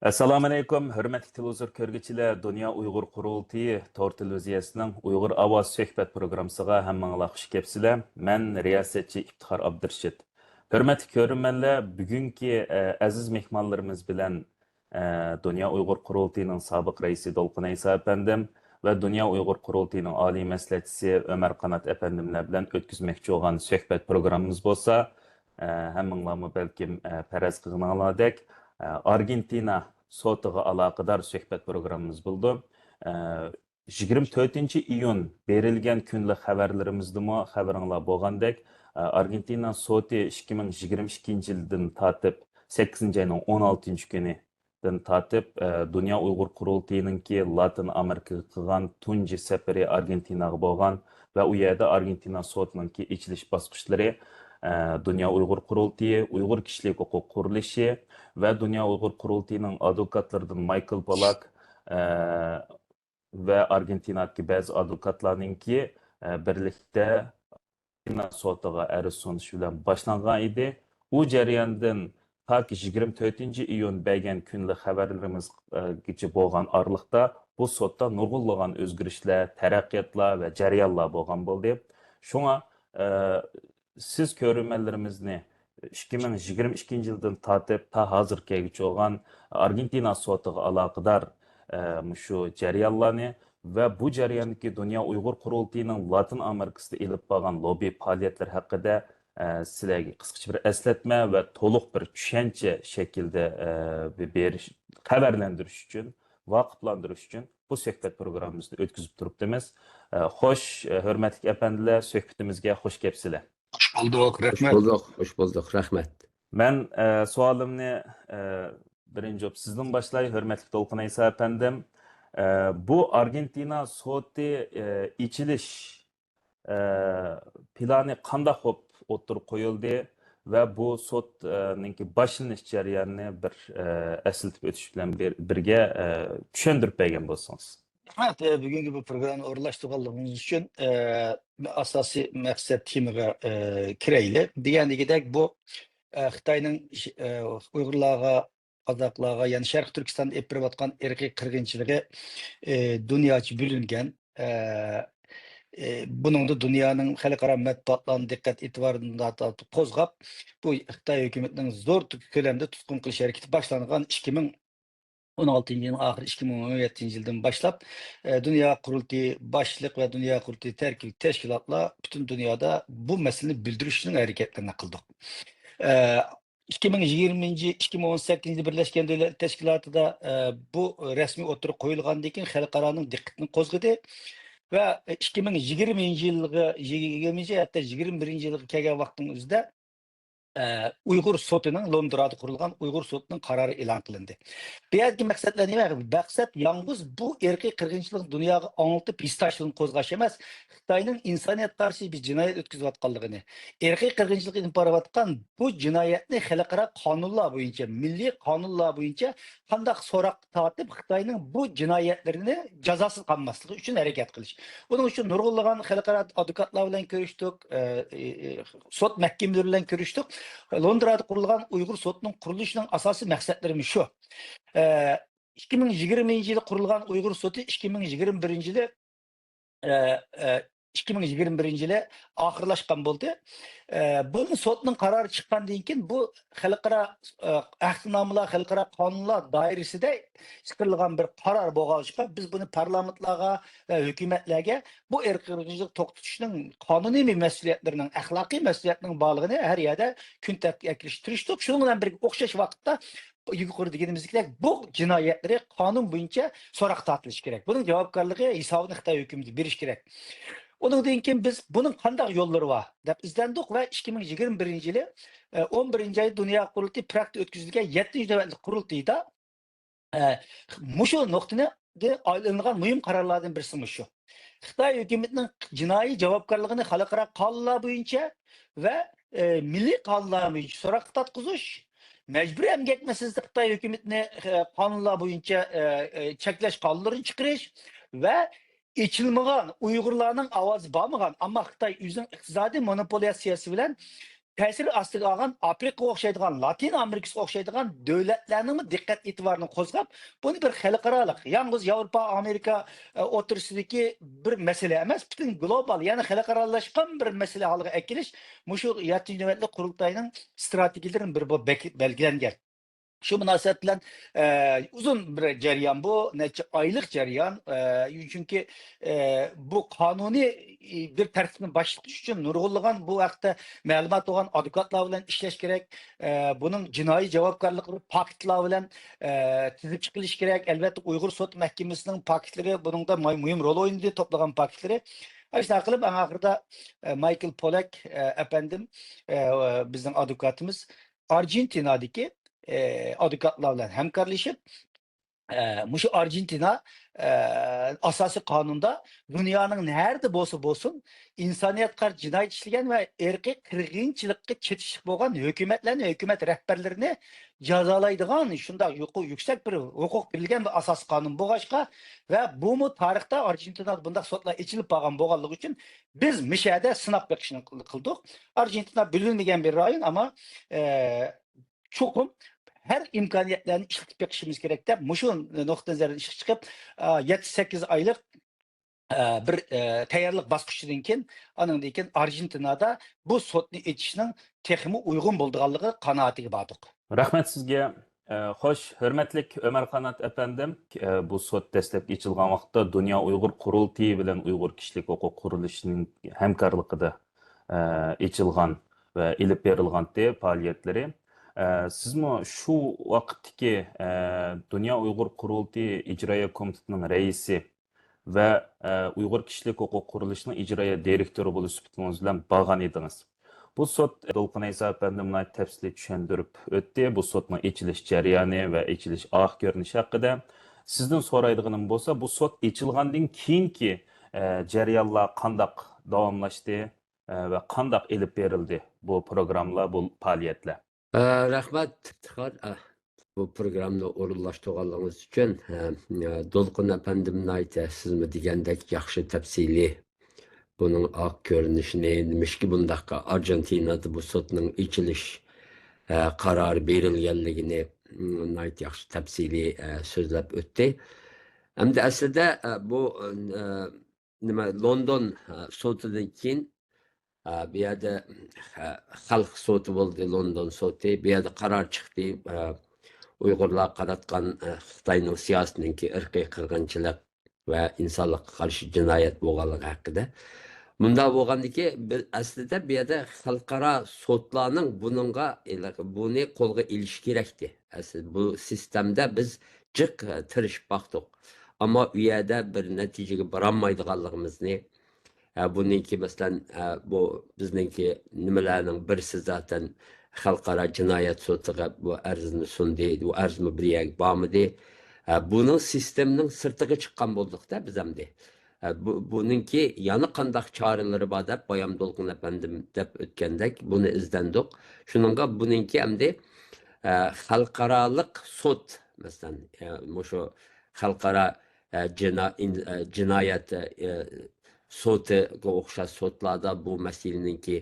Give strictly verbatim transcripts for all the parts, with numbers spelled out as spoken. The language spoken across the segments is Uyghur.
ئەسسالامۇئەلەيكۇم، ھۆرمەتلىك تېلېۋىزور كۆرگۈچىلەر، دۇنيا ئۇيغۇر قۇرۇلتىيى تور تېلېۋىزىيەسىنىڭ ئۇيغۇر ئاۋازى سۆھبەت پروگراممىسىغا ھەممىڭلار خۇش كەپسىلەر. مەن رىياسەتچى ئىپتىخار ئابدۇرېشىت. ھۆرمەتلىك كۆرۈرمەنلەر، بۈگۈنكى، ئە، ئەزىز مېھمانلىرىمىز بىلەن، ئە، دۇنيا ئۇيغۇر قۇرۇلتىيىنىڭ سابىق رەئىسى دولقۇن ئەيسا ئەپەندىم ۋە دۇنيا ئۇيغۇر قۇرۇلتىيىنىڭ ئالىي مەسلىھەتچىسى ئۆمەر قانات ئەپەندىملەر بىلەن ئۆتكۈزمەكچى بولغان سۆھبەت پروگراممىمىز بولسا، ئە، ھەممىڭلارمۇ بەلكىم، ئە، پەرەز قىلغىنىڭلاردەك، ئە، ئارگېنتىنا سوتىغا ئالاقىدار سۆھبەت پروگراممىمىز بولىدۇ. ئە، يىگىرمە تۆتىنچى ئىيۇن بېرىلگەن كۈنلۈك خەۋەرلىرىمىزدىمۇ خەۋىرىڭلار بولغاندەك، ئە، ئارگېنتىنا سوتى ئىككى مىڭ يىگىرمە ئىككىنچى يىلدىن تارتىپ سەككىزىنچى ئاينىڭ ئون ئالتىنچى كۈنى دىن تارتىپ، ئە، دۇنيا ئۇيغۇر قۇرۇلتىيىنىڭكى لاتىن ئامېرىكىغا قىلغان تۇنجى سەپىرى ئارگېنتىناغا بولغان ۋە ئۇ يەردە ئارگېنتىنا سوتىنىڭكى ئېچىلىش باسقۇچلىرى، ئە، دۇنيا ئۇيغۇر قۇرۇلتىيى، ئۇيغۇر كىشىلىك ھوقۇق قۇرۇلۇشى ۋە دۇنيا ئۇيغۇر قۇرۇلتىيىنىڭ ئادۋوكاتلىرىدىن مايكل پولاك، ئە، ۋە ئارگېنتىنادىكى بەزى ئادۋوكاتلارنىڭكى، ئە، بىرلىكتە سوتىغا ئەرز سۇنۇش بىلەن باشلانغان ئىدى. ئۇ جەرياندىن تاكى يىگىرمە تۆتىنچى ئىيۇن بەرگەن كۈنلۈك خەۋەرلىرىمىزگىچە بولغان ئارىلىقتا بۇ سوتتا نۇرغۇنلىغان ئۆزگىرىشلەر، تەرەققىياتلار ۋە جەريانلار بولغان بولدى. شۇڭا، ئە، سىز كۆرۈرمەنلىرىمىزنى ئىككى مىڭ يىگىرمە ئىككىنچى يىلدىن تارتىپ تا ھازىرغىچە بولغان ئارگېنتىنا سوتىغا ئالاقىدار، ئە، مۇشۇ جەريانلارنى ۋە بۇ جەرياندىكى دۇنيا ئۇيغۇر قۇرۇلتىيىنىڭ لاتىن ئامېرىكىسىدا ئېلىپ بارغان لوببى پائالىيەتلىرى ھەققىدە، ئە، سىلەرگە قىسقىچە بىر ئەسلەتمە ۋە تولۇق بىر چۈشەنچە شەكلىدە، ئە، بېرىش، خەۋەرلەندۈرۈش ئۈچۈن، ۋاقىپلاندۇرۇش ئۈچۈن بۇ سۆھبەت پروگراممىمىزنى ئۆتكۈزۈپ تۇرۇپتىمىز. ئە، خوش، ئە، ھۆرمەتلىك ئەپەندىلەر، سۆھبىتىمىزگە خوش كەپسىلەر. خوش بولدۇق، رەھمەت. خوش بولدۇق، خوش بولدۇق، رەھمەت. مەن، ئە، سوئالىمنى، ئە، بىرىنچى بولۇپ سىزدىن باشلاي، ھۆرمەتلىك دولقۇن ئەيسا ئەپەندىم. ئە، بۇ ئارگېنتىنا سوتى، ئە، ئېچىلىش، ئە، پىلانى قانداق بولۇپ ئوتتۇرىغا قويۇلدى ۋە بۇ سوت، ئە، نىڭكى باشلىنىش جەريانىنى بىر، ئە، ئەسلىتىپ ئۆتۈش بىلەن بىر-، بىرگە، ئە، چۈشەندۈرۈپ بەرگەن بولسىڭىز. رەھمەت، ئە، بۈگۈنكى بۇ پروگراممىنى ئورۇنلاشتۇرغانلىقىڭىز ئۈچۈن. ئە، ئاساسىي مەقسەت تېمىغا، ئە، كىرەيلى. دېگەندىكىدەك، بۇ، ئە، خىتاينىڭ، ئە، ئۇيغۇرلارغا، قازاقلارغا، يەنى شەرقىي تۈركىستاندا ئېلىپ بېرىۋاتقان ئىرقىي قىرغىنچىلىقى، ئە، دۇنياچە بۆلۈنگەن. ئە، ئە، بۇنىڭدا دۇنيانىڭ خەلقئارا مەتبۇئاتلارنىڭ دىققەت ئېتىبارىنى قوزغاپ، بۇ خىتاي ھۆكۈمىتىنىڭ زور كۆلەمدە تۇتقۇن قىلىش ھەرىكىتى باشلانغان ئىككى مىڭ ئون ئالتىنچى يىلنىڭ ئاخىرى، ئىككى مىڭ ئون يەتتىنچى يىلدىن باشلاپ، ئە، دۇنيا قۇرۇلتىيى باشلىق ۋە دۇنيا قۇرۇلتىيى تەركىبىدىكى تەشكىلاتلار پۈتۈن دۇنيادا بۇ مەسىلىنى بىلدۈرۈشنىڭ ھەرىكەتلىرىنى قىلدۇق. ئە، ئىككى مىڭ يىگىرمىنچى، ئىككى مىڭ ئون سەككىزىنچى يىلى بىرلەشكەن دۆلەتلەر تەشكىلاتىدا، ئە، بۇ رەسمىي ئوتتۇرىغا قويۇلغاندىن كېيىن خەلقئارانىڭ دىققىتىنى قوزغىدى ۋە ئىككى مىڭ يىگىرمىنچى يىلغا، يىگىرمىنچى، ھەتتا يىگىرمە بىرىنچى يىلغا كەلگەن ۋاقىتنىڭ ئۆزىدە ئە، ئۇيغۇر سوتىنىڭ، لوندرادا قۇرۇلغان ئۇيغۇر سوتىنىڭ قارارى ئېلان قىلىندى. بۇ يەردىكى مەقسەتلەر نېمە؟ مەقسەت يالغۇز بۇ ئىرقىي قىرغىنچىلىقنى دۇنياغا ئاڭلىتىپ، ھېس تاشلىرىنى قوزغاش ئەمەس، خىتاينىڭ ئىنسانىيەتكە قارشى بىر جىنايەت ئۆتكۈزۈۋاتقانلىقىنى، ئىرقىي قىرغىنچىلىق ئېلىپ بارىۋاتقان بۇ جىنايەتنى خەلقئارا قانۇنلار بويىچە، مىللىي قانۇنلار بويىچە قانداق سوراق تارتىپ، خىتاينىڭ بۇ جىنايەتلىرىنى جازاسىز قالماسلىقى ئۈچۈن ھەرىكەت قىلىش. بۇنىڭ ئۈچۈن نۇرغۇنلىغان خەلقئارا ئادۋوكاتلار بىلەن كۆرۈشتۇق، ئە، ئە، ئە، سوت مەھكىمىلىرى بىلەن كۆرۈشتۇق. لوندرادا قۇرۇلغان ئۇيغۇر سوتىنىڭ قۇرۇلۇشىنىڭ ئاساسىي مەقسەتلىرىمۇ شۇ. ئە، ئىككى مىڭ يىگىرمىنچى يىلى قۇرۇلغان ئۇيغۇر سوتى ئىككى مىڭ يىگىرمە بىرىنچى يىلى، ئە، ئە، ئىككى مىڭ يىگىرمە بىرىنچى يىلى ئاخىرلاشقان بولدى. ئە، بۇنىڭ سوتنىڭ قارارى چىققاندىن كېيىن بۇ خەلقئارا، ئە، ئەھدىنامىلار، خەلقئارا قانۇنلار دائىرىسىدە چىقىرىلغان بىر قارار بولغاچقا، بىز بۇنى پارلامېنتلارغا ۋە ھۆكۈمەتلەرگە بۇ ئىرقىي قىرغىنچىلىق توختىتىشنىڭ قانۇنىي مەسئۇلىيەتلىرىنىڭ، ئەخلاقىي مەسئۇلىيەتنىڭ بارلىقىنى ھەر يەردە كۈن تەرتىپكە ئەكىرىشكە تىرىشتۇق. شۇنىڭ بىلەن بىرگە ئوخشاش ۋاقىتتا يۇقىرىدا دېگىنىمىزدەك بۇ جىنايەتلىرى قانۇن بويىچە سوراققا تارتىلىشى كېرەك. بۇنىڭ جاۋابكارلىقى ھېسابىنى خىتاي ھۆكۈمىتى بېرىشى كېرەك. ئۇنىڭدىن كېيىن بىز بۇنىڭ قانداق يوللىرى بار دەپ ئىزدەندۇق ۋە ئىككى مىڭ يىگىرمە بىرىنچى يىلى، ئە، ئون بىرىنچى ئايدا دۇنيا قۇرۇلتىيى پراگتا ئۆتكۈزۈلگەن يەتتىنچى نۆۋەتلىك قۇرۇلتىيىدا، ئە، مۇشۇ نۇقتىنى ئايلىنىدىغان مۇھىم قارارلاردىن بىرسى مۇشۇ. خىتاي ھۆكۈمىتىنىڭ جىنايى جاۋابكارلىقىنى خەلقئارا قانۇنلار بويىچە ۋە، ئە، مىللىي قانۇنلار بويىچە سوراققا تارتقۇزۇش، مەجبۇرىي ئەمگەك مەسىلىسىدە خىتاي ھۆكۈمىتىنى، ئە، قانۇنلار بويىچە، ئە، ئە، چەكلەش قانۇنلىرىنى چىقىرىش ۋە ئېچىلمىغان، ئۇيغۇرلارنىڭ ئاۋازى بارمىغان، ئەمما خىتاي ئۆزىنىڭ ئىقتىسادىي مونوپولياتسىيەسى بىلەن تەسىر ئاستىغا ئالغان ئافرىقىغا ئوخشايدىغان، لاتىن ئامېرىكىسىغا ئوخشايدىغان دۆلەتلەرنىڭمۇ دىققەت ئېتىبارىنى قوزغاپ، بۇنى بىر خەلقئارالىق، يالغۇز ياۋروپا، ئامېرىكا، ئە، ئوتتۇرىسىدىكى بىر مەسىلە ئەمەس، پۈتۈن گلوبال، يەنى خەلقئارالاشقان بىر مەسىلە ھالىغا ئەكېلىش مۇشۇ يەتتىنچى نۆۋەتلىك قۇرۇلتاينىڭ ئىستراتېگىيەلىرىنىڭ بىرى بولۇپ بەك-، بەلگىلەنگەن. شۇ مۇناسىۋەت بىلەن، ئە، ئۇزۇن بىر جەريان بۇ، نەچچە ئايلىق جەريان. ئە، چۈنكى، ئە، بۇ قانۇنىي بىر تەرتىپنى باشلىتىش ئۈچۈن نۇرغۇنلىغان بۇ ھەقتە مەلۇمات بولغان ئادۋوكاتلار بىلەن ئىشلەش كېرەك. ئە، بۇنىڭ جىنايى جاۋابكارلىقى پاكىتلار بىلەن، ئە، تىزىپ چىقىلىشى كېرەك. ئەلۋەتتە، ئۇيغۇر سوت مەھكىمىسىنىڭ پاكىتلىرى بۇنىڭدا ماي-، مۇھىم رول ئوينىدى، توپلىغان پاكىتلىرى. شۇنداق قىلىپ، ئەڭ ئاخىرىدا، ئە، مايكل پولەك، ئە، ئەپەندىم، ئە، بىزنىڭ ئادۋوكاتىمىز ئارژېنتىنادىكى، ئە، ئادۋوكاتلار بىلەن ھەمكارلىشىپ، ئە، مۇشۇ ئارژېنتىنا، ئە، ئاساسىي قانۇندا دۇنيانىڭ نەرىدە بولسا بولسۇن، ئىنسانىيەتكە قارشى جىنايەت ئىشلىگەن ۋە ئىرقىي قىرغىنچىلىققا چېتىشلىق بولغان ھۆكۈمەتلەرنى، ھۆكۈمەت رەھبەرلىرىنى جازالايدىغان شۇنداق يۇقىرى، يۈكسەك بىر ھوقۇق بېرىلگەن بىر ئاساسىي قانۇن بولغاچقا ۋە بۇمۇ تارىختا ئارژېنتىنادا بۇنداق سوتلار ئېچىلىپ بارغان بولغانلىقى ئۈچۈن بىز مۇشۇ يەردە سىناق بېقىشنى قىل-، قىلدۇق. ئارژېنتىنا بۆلۈنمىگەن بىر رايون، ئەمما، ئە، چوقۇم ھەر ئىمكانىيەتلەرنى ئىشلىتىپ بېقىشىمىز كېرەك دەپ، مۇشۇ نۇقتىئى نەزەردىن ئىشقا چىقىپ، ئا، يەتتە سەككىز ئايلىق، ئا، بىر، ئە، تەييارلىق باسقۇچىدىن كېيىن، ئانىڭدىن كېيىن ئارژېنتىنادا بۇ سوتنى ئېچىشنىڭ تېخىمۇ ئۇيغۇن بولىدىغانلىقى قانائىتىگە باردۇق. رەھمەت سىزگە. ئە، خوش، ھۆرمەتلىك ئۆمەر قانات ئەپەندىم، ئە، بۇ سوت دەسلەپكى ئېچىلغان ۋاقىتتا دۇنيا ئۇيغۇر قۇرۇلتىيى بىلەن ئۇيغۇر كىشىلىك ھوقۇق قۇرۇلۇشىنىڭ ھەمكارلىقىدا، ئە، ئېچىلغان ۋە ئېلىپ بېرىلغانتى پائالىيەتلىرى. ئە، سىزمۇ شۇ ۋاقىتتىكى، ئە، دۇنيا ئۇيغۇر قۇرۇلتىيى ئىجرائىيە كومىتېتىنىڭ رەئىسى ۋە، ئە، ئۇيغۇر كىشىلىك ھوقۇق قۇرۇلۇشىنىڭ ئىجرائىيە دىرېكتورى بولۇش سۈپىتىڭىز بىلەن بارغان ئىدىڭىز. بۇ سوت، دولقۇن ئەيسا ئەپەندىم ناھايىتى تەپسىلىي چۈشەندۈرۈپ ئۆتتى. بۇ سوتنىڭ ئېچىلىش جەريانى ۋە ئېچىلىش ئارقا كۆرۈنۈشى ھەققىدە. سىزدىن سورايدىغىنىم بولسا، بۇ سوت ئېچىلغاندىن كېيىنكى، ئە، جەريانلار قانداق داۋاملاشتى، ئە، ۋە قانداق ئېلىپ بېرىلدى بۇ پروگراممىلار، بۇ پائالىيەتلەر؟ ئە، رەھمەت، ئىپتىخار. ئە، بۇ پروگراممىنى ئورۇنلاشتۇرغانلىقىڭىز ئۈچۈن. ئە، ئە، دولقۇن ئەپەندىم ناھايىتى سىزمۇ دېگەندەك ياخشى تەپسىلىي بۇنىڭ ئارقا كۆرۈنۈشىنى، نېمىشقا بۇنداق ئارژېنتىنادا بۇ سوتنىڭ ئېچىلىش، ئە، قارارى بېرىلگەنلىكىنى، م، ناھايىتى ياخشى تەپسىلىي، ئە، سۆزلەپ ئۆتتى. ئەمدى ئەسلىدە، ئە، بۇ، ئە، نېمە، لوندون، ئە، سوتىدىن كېيىن، ئە، بۇ يەردە، ئە، خەلق سوتى بولدى، لوندون سوتى. بۇ يەردە قارار چىقتى، ئە، ئۇيغۇرلارغا قاراتقان، ئە، خىتاينىڭ سىياسىتىنىڭكى ئىرقىي قىرغىنچىلىق ۋە ئىنسانلىققا قارشى جىنايەت بولغانلىقى ھەققىدە. مۇنداق بولغاندىكى، بىز ئەسلىدە بۇ يەردە خەلقئارا سوتلارنىڭ بۇنىڭغا، بۇنى قولغا ئېلىشى كېرەكتى. ئەسلى بۇ سىستېمىدا بىز جىق، ئە، تىرىشىپ باقتۇق. ئەمما ئۇ يەردە بىر نەتىجىگە بارالمايدىغانلىقىمىزنى، ئە، بۇنىڭكى، مەسىلەن، ئە، بۇ بىزنىڭكى نېمىلەرنىڭ بىرسى زاتەن خەلقئارا جىنايەت سوتىغا بۇ ئەرزنى سۇندى. بۇ ئەرزمۇ بىر يەرگە بارمىدى. ئە، بۇنىڭ سىستېمىنىڭ سىرتىغا چىققان بولدۇقتا بىز ئەمدى. ئە، بۇ، بۇنىڭكى يەنە قانداق چارىلىرى بار دەپ، بايام دولقۇن ئەپەندىم دەپ ئۆتكەندەك، بۇنى ئىزدەندۇق. شۇنىڭغا بۇنىڭكى ئەمدى، ئە، خەلقئارالىق سوت، مەسىلەن، ئە، مۇشۇ خەلقئارا، ئە، جىنا-، ئىن-، ئە، جىنايەت، ئە، سوتىغا ئوخشاش سوتلاردا بۇ مەسىلىنىڭكى،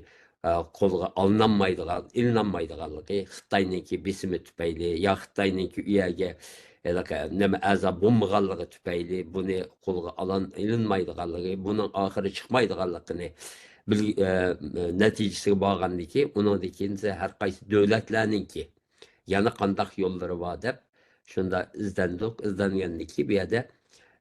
ئە، قولغا ئالىنالمايدىغان، ئېلىنالمايدىغانلىقى، خىتاينىڭكى بېسىمى تۈپەيلى يا خىتاينىڭكى ئۇ يەرگە ھېلىقى نېمە ئەزا بولمىغانلىقى تۈپەيلى بۇنى قولغا ئالان-، ئېلىنمايدىغانلىقى، بۇنىڭ ئاخىرى چىقمايدىغانلىقىنى بىل-، ئە، نەتىجىسىگە بارغاندىن كېيىن، ئۇنىڭدىن كېيىن ھەر قايسى دۆلەتلەرنىڭكى يەنە قانداق يوللىرى بار دەپ شۇنداق ئىزدەندۇق. ئىزدەنگەندىن كېيىن بۇ يەردە،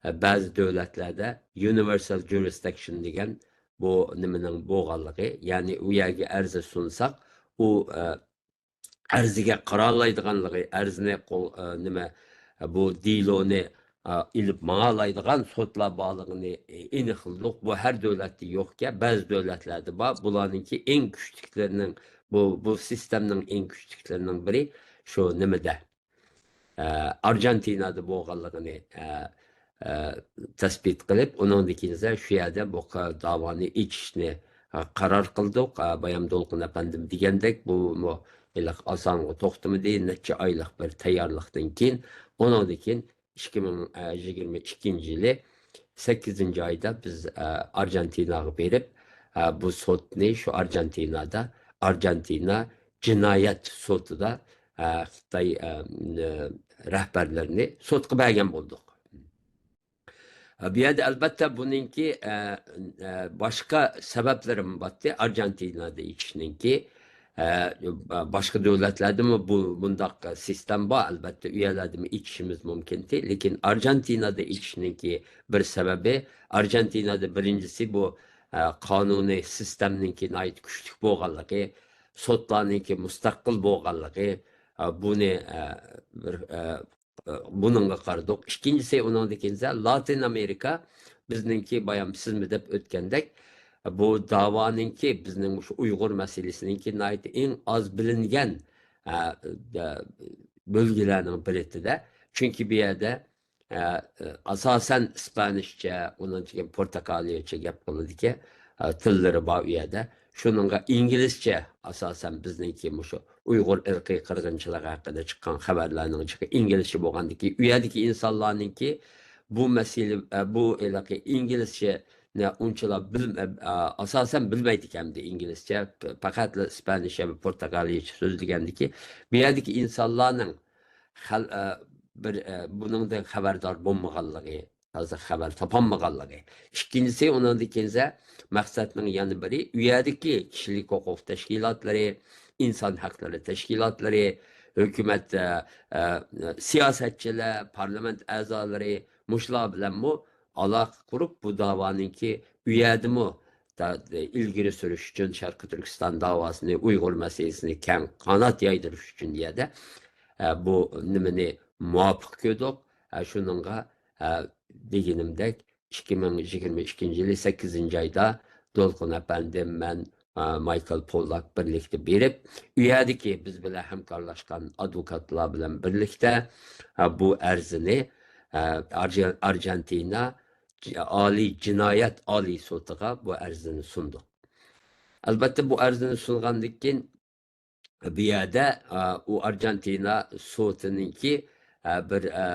ئە، بەزى دۆلەتلەردە يۇنىۋېرسال جۇرىسدىكشن دېگەن بۇ نېمىنىڭ بولغانلىقى، يەنى ئۇ يەرگە ئەرز سۇنساق، ئۇ، ئە، ئەرزىگە قارالايدىغانلىقى، ئەرزنى قول-، ئە، نېمە، بۇ دېلونى، ئە، ئېلىپ ماڭالايدىغان سوتلار بارلىقىنى، ئە، ئېنىقلىدۇق. بۇ ھەر دۆلەتتە يوقكەن، بەزى دۆلەتلەردە بار. بۇلارنىڭكى ئەڭ كۈچلۈكلىرىنىڭ، بۇ، بۇ سىستېمنىڭ ئەڭ كۈچلۈكلىرىنىڭ بىرى شۇ نېمىدە، ئە، ئارژېنتىنادا بولغانلىقىنى، ئە، ئە، تەسبىت قىلىپ، ئۇنىڭدىن كېيىن شۇ يەردە بۇ ق-، داۋانى ئېچىشنى، ئە، قارار قىلدۇق. ئە، بايام دولقۇن ئەپەندىم دېگەندەك، بۇمۇ ھېلىقى ئاسانغا توختىمىدى. نەچچە ئايلىق بىر تەييارلىقتىن كېيىن، ئۇنىڭدىن كېيىن ئىككى مىڭ يىگىرمە ئىككىنچى يىلى سەككىزىنچى ئايدا بىز، ئە، ئارژېنتىناغا بېرىپ، ئە، بۇ سوتنى شۇ ئارژېنتىنادا ئارژېنتىنا جىنايەت سوتىدا، ئە، خىتاي، ئە، رەھبەرلىرىنى سوتقا بەرگەن بولدۇق. بۇ يەردە ئەلبەتتە بۇنىڭكى، ئە، ئە، باشقا سەۋەبلىرىمۇ بارتى. ئارژېنتىنادا ئېچىشنىڭكى، ئە، باشقا دۆلەتلەردىمۇ بۇ، بۇنداق سىستېما بار. ئەلبەتتە، ئۇ يەرلەردىمۇ ئېچىشىمىز مۇمكىنتى. لېكىن ئارژېنتىنادا ئېچىشنىڭكى بىر سەۋەبى، ئارژېنتىنادا بىرىنچىسى بۇ، ئە، قانۇنىي سىستېمىنىڭكى ناھايىتى كۈچلۈك بولغانلىقى، سوتلارنىڭكى مۇستەقىل بولغانلىقى، ئە، بۇنى، ئە، بىر، ئە، بۇنىڭغا قارىدۇق. ئىككىنچىسى، ئۇنىڭدىن كېيىن لاتىن ئامېرىكا، بىزنىڭكى بايام سىزمۇ دەپ ئۆتكەندەك، بۇ داۋانىڭكى، بىزنىڭ مۇشۇ ئۇيغۇر مەسىلىسىنىڭكى ناھايىتى ئەڭ ئاز بىلىنگەن، ئە، ئە، بۆلگىلەرنىڭ بىرىدە. چۈنكى بۇ يەردە، ئە، ئاساسەن ئىسپانىشچە، ئۇنىڭدىن كېيىن پورتۇگالىيەچە گەپ قىلىدىكەن، ئە، تىللىرى بار ئۇ يەردە. شۇنىڭغا ئىنگلىزچە، ئاساسەن بىزنىڭكى مۇشۇ ئۇيغۇر ئىرقىي قىرغىنچىلىقى ھەققىدە چىققان خەۋەرلەرنىڭ ئىچىگە ئىنگلىزچە بولغاندىكى، ئۇ يەردىكى ئىنسانلارنىڭكى بۇ مەسىلە، ئە، بۇ ھېلىقى ئىنگلىزچىنى ئۇنچىلا بىل-، ئە، ئاساسەن بىلمەيدىكەن ئىنگلىزچە، پ-، پەقەتلا ئىسپانىشچە ۋە پورتۇگالىيەچە سۆزلىگەندىكى، بۇ يەردىكى ئىنسانلارنىڭ خەل-، ئە، بىر، ئە، بۇنىڭدىن خەۋەردار بولمىغانلىقى، ھازىر خەۋەر تاپالمىغانلىقى. ئىككىنچىسى، ئۇنىڭدىن كېيىن مەقسەتنىڭ يەنە بىرى، ئۇ يەردىكى كىشىلىك ھوقۇق تەشكىلاتلىرى، ئىنسان ھەقلىرى تەشكىلاتلىرى، ھۆكۈمەت، ئە، ئە، سىياسەتچىلەر، پارلامېنت ئەزالىرى، مۇشۇلار بىلەنمۇ ئالاقە قۇرۇپ، بۇ داۋانىڭكى ئۇ يەردىمۇ دا-، ئىلگىرى سۈرۈش ئۈچۈن، شەرقىي تۈركىستان داۋاسىنى، ئۇيغۇر مەسىلىسىنى كەڭ قانات يايدۇرۇش ئۈچۈن يەردە، ئە، بۇ نېمىنى مۇۋاپىق كۆردۇق. ئە، شۇنىڭغا، ئە، دېگىنىمدەك، ئىككى مىڭ يىگىرمە ئىككىنچى يىلى سەككىزىنچى ئايدا دولقۇن ئەپەندىم، مەن، ئە، مايكل پوللاك بىرلىكتە بېرىپ، ئۇ يەردىكى بىز بىلەن ھەمكارلاشقان ئادۋوكاتلار بىلەن بىرلىكتە، ئە، بۇ ئەرزنى، ئە، ئارژ-، ئارژېنتىنا ئالىي جىنايەت ئالىي سوتىغا بۇ ئەرزنى سۇندۇق. ئەلبەتتە، بۇ ئەرزنى سۇنغاندىن كېيىن، بۇ يەردە، ئا، ئۇ ئارژېنتىنا سوتىنىڭكى، ئا، بىر، ئا،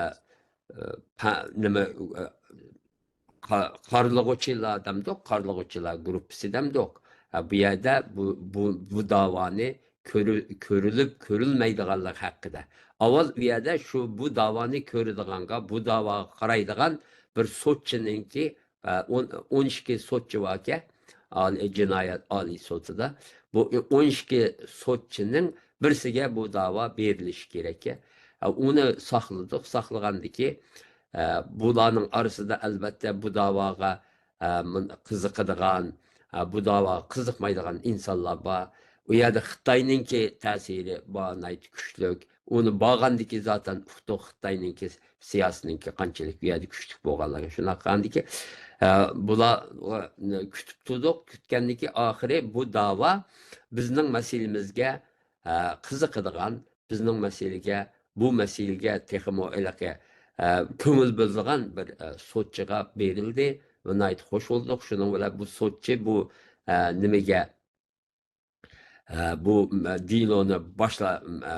ئا، پا-، نېمە، ئا، قا-، قارىلىغۇچىلار دەمدۇق، قارىلىغۇچىلار گۇرۇپپىسى دەمدۇق. ئا، بۇ يەردە بۇ، بۇ، بۇ داۋانى كۆرۈ-، كۆرۈلۈپ كۆرۈلمەيدىغانلىق ھەققىدە. ئاۋۋال ئۇ يەردە شۇ بۇ داۋانى كۆرىدىغانغا، بۇ داۋاغا قارايدىغان بىر سوتچىنىڭكى، ئە، ئون، ئون ئىككى سوتچى باركەن، ئالىي، جىنايەت ئالىي سوتىدا. بۇ ئون ئىككى سوتچىنىڭ بىرسىگە بۇ داۋا بېرىلىشى كېرەككەن. ئە، ئۇنى ساقلىدۇق، ساقلىغاندىكى، ئە، بۇلارنىڭ ئارىسىدا ئەلۋەتتە بۇ داۋاغا، ئە، مۇن-، قىزىقىدىغان، ئە، بۇ داۋاغا قىزىقمايدىغان ئىنسانلار بار. ئۇ يەردە خىتاينىڭكى تەسىرى بار، ناھايىتى كۈچلۈك. ئۇنى بارغاندىكى زاتەن ئۇقتۇق خىتاينىڭكى سىياسىتىنىڭكى قانچىلىك ئۇ يەردە كۈچلۈك بولغانلىقى. شۇنداق قىلغاندىكى، ئە، بۇلار، ئە، كۈتۈپ تۇردۇق، كۈتكەندىكى ئاخىرى بۇ داۋا بىزنىڭ مەسىلىمىزگە، ئە، قىزىقىدىغان، بىزنىڭ مەسىلىگە، بۇ مەسىلىگە تېخىمۇ ھېلىقى، ئە، كۆڭۈل بۆلىدىغان بىر، ئە، سوتچىغا بېرىلدى. ناھايىتى خوش بولدۇق. شۇنىڭ بىلەن بۇ سوتچى بۇ، ئە، نېمىگە، ئە، بۇ، ئە، دېلونى باشلا-، ئە،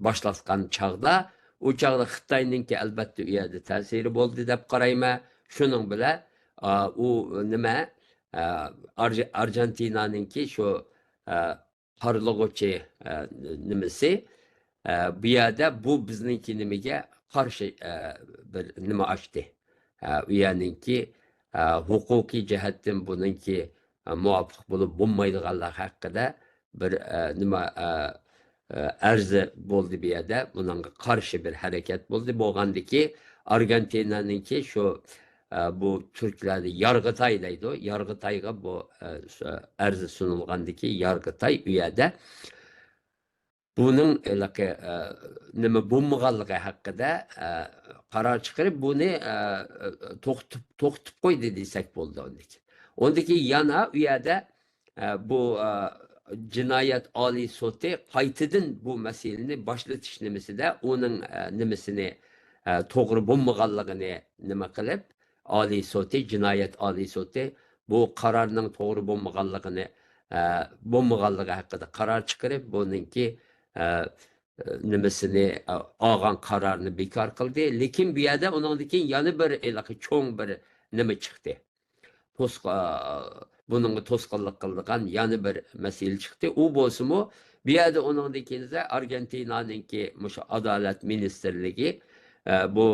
باشلاتقان چاغدا، ئۇ چاغدا خىتاينىڭكى ئەلۋەتتە ئۇ يەردە تەسىرى بولدى دەپ قارايمەن. شۇنىڭ بىلەن، ئە، ئۇ نېمە، ئە، ئارژ-، ئارژېنتىنانىڭكى شۇ، ئە، قارىلىغۇچى، ئە، نېمىسى، ئە، بۇ يەردە بۇ بىزنىڭكى نېمىگە قارشى، ئە، بىر نېمە ئاچتى. ئە، ئۇ يەرنىڭكى، ئە، ھوقۇقىي جەھەتتىن بۇنىڭكى، ئە، مۇۋاپىق بولۇپ بولمايدىغانلىقى ھەققىدە بىر، ئە، نېمە، ئە، ئە، ئەرز بولدى بۇ يەردە. بۇنىڭغا قارشى بىر ھەرىكەت بولدى. بولغاندىكى ئارگېنتىنانىڭكى شۇ، ئە، بۇ تۈركلەردە يارغىتاي دەيدۇ. يارغىتايغا بۇ، ئە، سۇ-، ئەرز سۇنۇلغاندىكى يارغىتاي ئۇ يەردە بۇنىڭ ھېلىقى، ئە، نېمە بولمىغانلىقى ھەققىدە، ئە، قارار چىقىرىپ، بۇنى، ئە، توختىتىپ، توختىتىپ قويدى دېسەك بولىدۇ ئاندىن كېيىن. ئاندىن كېيىن يەنە ئۇ يەردە، ئە، بۇ، ئە، جىنايەت ئالىي سوتى قايتىدىن بۇ مەسىلىنى باشلىتىش نېمىسىدە ئۇنىڭ، ئە، نېمىسىنى، ئە، توغرا بولمىغانلىقىنى نېمە قىلىپ، ئالىي سوتى، جىنايەت ئالىي سوتى بۇ قارارنىڭ توغرا بولمىغانلىقىنى، ئە، بولمىغانلىقى ھەققىدە قارار چىقىرىپ، بۇنىڭكى، ئە، نېمىسىنى، ئە، ئالغان قارارنى بىكار قىلدى. لېكىن بۇ يەردە ئۇنىڭدىن كېيىن يەنە بىر ھېلىقى چوڭ بىر نېمە چىقتى. توسقا-، بۇنىڭغا توسقۇنلۇق قىلىدىغان يەنە بىر مەسىلە چىقتى. ئۇ بولسىمۇ، بۇ يەردە ئۇنىڭدىن كېيىن ئارگېنتىنانىڭكى مۇشۇ ئادالەت مىنىستىرلىكى، ئە، بۇ،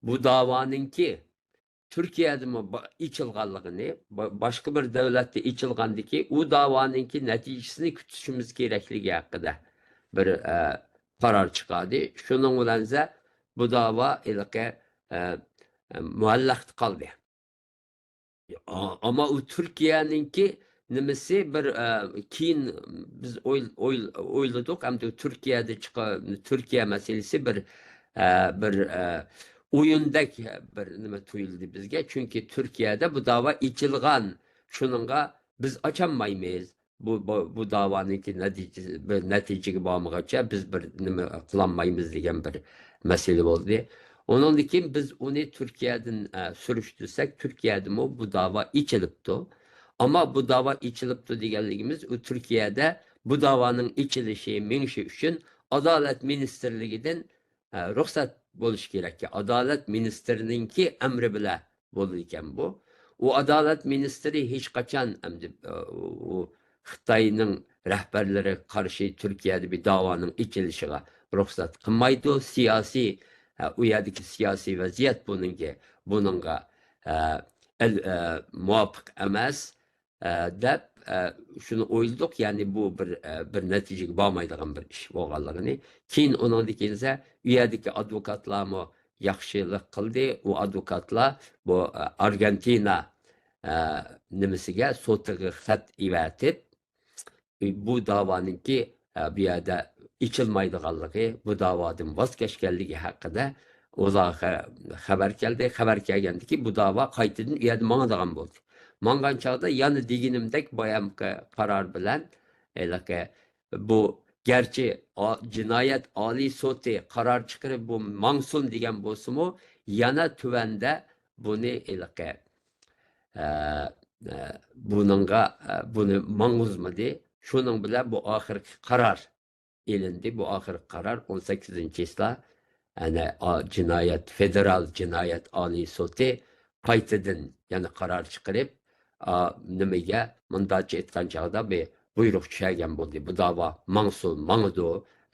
بۇ داۋانىڭكى تۈركىيەدىمۇ با-، ئېچىلغانلىقىنى، با-، باشقا بىر دۆلەتتە ئېچىلغاندىكى ئۇ داۋانىڭكى نەتىجىسىنى كۈتۈشىمىز كېرەكلىكى ھەققىدە بىر، ئە، قارار چىقاردى. شۇنىڭ بىلەن بۇ داۋا ھېلىقى، ئە، ئە، مۇئەللەقتە قالدى. ئا-، ئەمما ئۇ تۈركىيەنىڭكى نېمىسى بىر، ئە، كېيىن بىز ئويل-، ئويل-، ئويلىدۇق، ئەمدى تۈركىيەدە چىقا-، تۈركىيە مەسىلىسى بىر، ئە، بىر، ئە، ئويۇندەك بىر نېمە تۇيۇلدى بىزگە. چۈنكى تۈركىيەدە بۇ داۋا ئېچىلغان، شۇنىڭغا بىز ئاچالمايمىز. بۇ، بۇ، بۇ داۋانىڭكى نەتىجىسى، بىر نەتىجىگە بارمىغاچە بىز بىر نېمە قىلالمايمىز دېگەن بىر مەسىلە بولدى. ئۇنىڭدىن كېيىن بىز ئۇنى تۈركىيەدىن، ئە، سۈرۈشتۈرسەك، تۈركىيەدىمۇ بۇ داۋا ئېچىلىپتۇ. ئەمما بۇ داۋا ئېچىلىپتۇ دېگەنلىكىمىز، ئۇ تۈركىيەدە بۇ داۋانىڭ ئېچىلىشى، مېڭىشى ئۈچۈن ئادالەت مىنىستىرلىكىدىن، ئە، رۇخسەت بولۇشى كېرەككەن. ئادالەت مىنىستىرىنىڭكى ئەمرى بىلەن بولىدىكەن بۇ. ئۇ ئادالەت مىنىستىرى ھېچقاچان ئەمدى، ئۇ خىتاينىڭ رەھبەرلىرىگە قارشى تۈركىيەدە بىر داۋانىڭ ئېچىلىشىغا رۇخسەت قىلمايدۇ. سىياسىي، ئە، ئۇ يەردىكى سىياسىي ۋەزىيەت بۇنىڭكى، بۇنىڭغا، ئە، ئەل-، ئە، مۇۋاپىق ئەمەس، ئە، دەپ، ئە، شۇنى ئويلىدۇق. يەنى بۇ بىر، ئە، بىر نەتىجىگە بارمايدىغان بىر ئىش بولغانلىقىنى. كېيىن ئۇنىڭدىن كېيىن ئۇ يەردىكى ئادۋوكاتلارمۇ ياخشىلىق قىلدى. ئۇ ئادۋوكاتلار بۇ، ئە، ئارگېنتىنا، ئە، نېمىسىگە، سوتىغا خەت ئېۋەتىپ، بۇ داۋانىڭكى، ئە، بۇ يەردە ئېچىلمايدىغانلىقى، بۇ داۋادىن ۋاز كەچكەنلىكى ھەققىدە ئۇلارغا خەۋەر كەلدى. خەۋەر كەلگەندىكى بۇ داۋا قايتىدىن ئۇ يەردە ماڭىدىغان بولدى. ماڭغان چاغدا يەنە دېگىنىمدەك بايامقى قارار بىلەن ھېلىقى بۇ گەرچە ئا-، جىنايەت ئالىي سوتى قارار چىقىرىپ بۇ ماڭسۇن دېگەن بولسىمۇ، يەنە تۆۋەندە بۇنى ھېلىقى، ئە، ئە، بۇنىڭغا، ئە، بۇنى ماڭغۇزمىدى. شۇنىڭ بىلەن بۇ ئاخىرقى قارار ئېلىندى. بۇ ئاخىرقى قارار ئون سەككىزىنچى چىسلا، يەنى، ئا، جىنايەت، فېدېرال جىنايەت ئالىي سوتى قايتىدىن يەنە قارار چىقىرىپ، ئا، نېمىگە، مۇنداقچە ئېيتقان چاغدا بىر بۇيرۇق چۈشەرگەن بولدى. بۇ داۋا ماڭسۇن، ماڭىدۇ.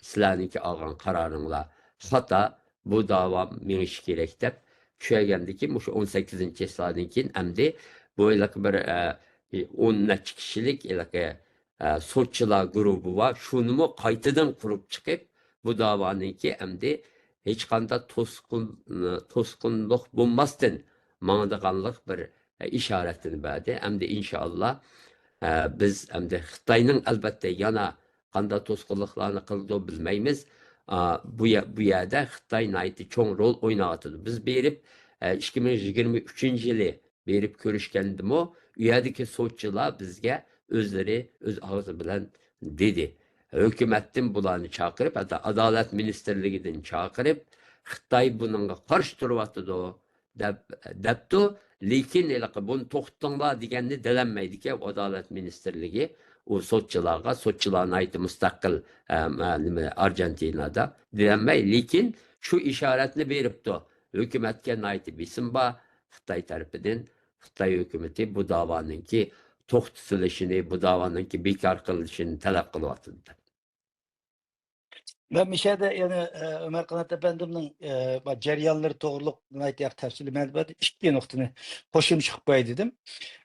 سىلەرنىڭكى ئالغان قارارىڭلار خاتا. بۇ داۋا مېڭىشى كېرەك دەپ چۈشەرگەندىكىن، مۇشۇ ئون سەككىزىنچى چىسلادىن كېيىن ئەمدى بۇ ھېلىقى بىر، ئە، ئون نەچچە كىشىلىك ھېلىقى، ئە، سوتچىلار گۇرۇپپا بار. شۇنىمۇ قايتىدىن قۇرۇپ چىقىپ، بۇ داۋانىڭكى ئەمدى ھېچقانداق توسقۇن-، توسقۇنلۇق بولماستىن ماڭىدىغانلىق بىر، ئە، ئىشارەتنى بەردى. ئەمدى ئىنشائاللا، ئە، بىز ئەمدى خىتاينىڭ ئەلۋەتتە يەنە قانداق توسقۇنلۇقلارنى قىلىدۇ بىلمەيمىز. ئا، بۇ يە-، بۇ يەردە خىتاي ناھايىتى چوڭ رول ئويناۋاتىدۇ. بىز بېرىپ، ئە، ئىككى مىڭ يىگىرمە ئۈچىنچى يىلى بېرىپ كۆرۈشكەندىمۇ، ئۇ يەردىكى سوتچىلار بىزگە ئۆزلىرى ئۆز ئاغزى بىلەن دېدى. ھۆكۈمەتتىن بۇلارنى چاقىرىپ، ھەتتا ئادالەت مىنىستىرلىكىدىن چاقىرىپ، خىتاي بۇنىڭغا قارشى تۇرۇۋاتىدۇ، دەپ، دەپتۇ. لېكىن ھېلىقى بۇنى توختىتىڭلار دېگەننى دېلەلمەيدىكەن ئادالەت مىنىستىرلىكى ئۇ سوتچىلارغا، سوتچىلار ناھايىتى مۇستەقىل، ئە، مە-، نېمە، ئارژېنتىنادا دېلەلمەي، لېكىن شۇ ئىشارەتنى بېرىپتۇ. ھۆكۈمەتكە ناھايىتى بېسىم بار خىتاي تەرىپىدىن. خىتاي ھۆكۈمىتى بۇ داۋانىڭكى توختىتىلىشىنى، بۇ داۋانىڭكى بىكار قىلىنىشىنى تەلەپ قىلىۋاتىدۇ. مەن مۇشۇ يەردە يەنە، ئە، ئۆمەر قانات ئەپەندىمنىڭ، ئە، بار جەريانلىرى توغرۇلۇق ناھايىتى ياخشى تەپسىلىي مەلۇمات بەردى. ئىككى نۇقتىنى قوشۇمچە قىلىپ قوياي دېدىم.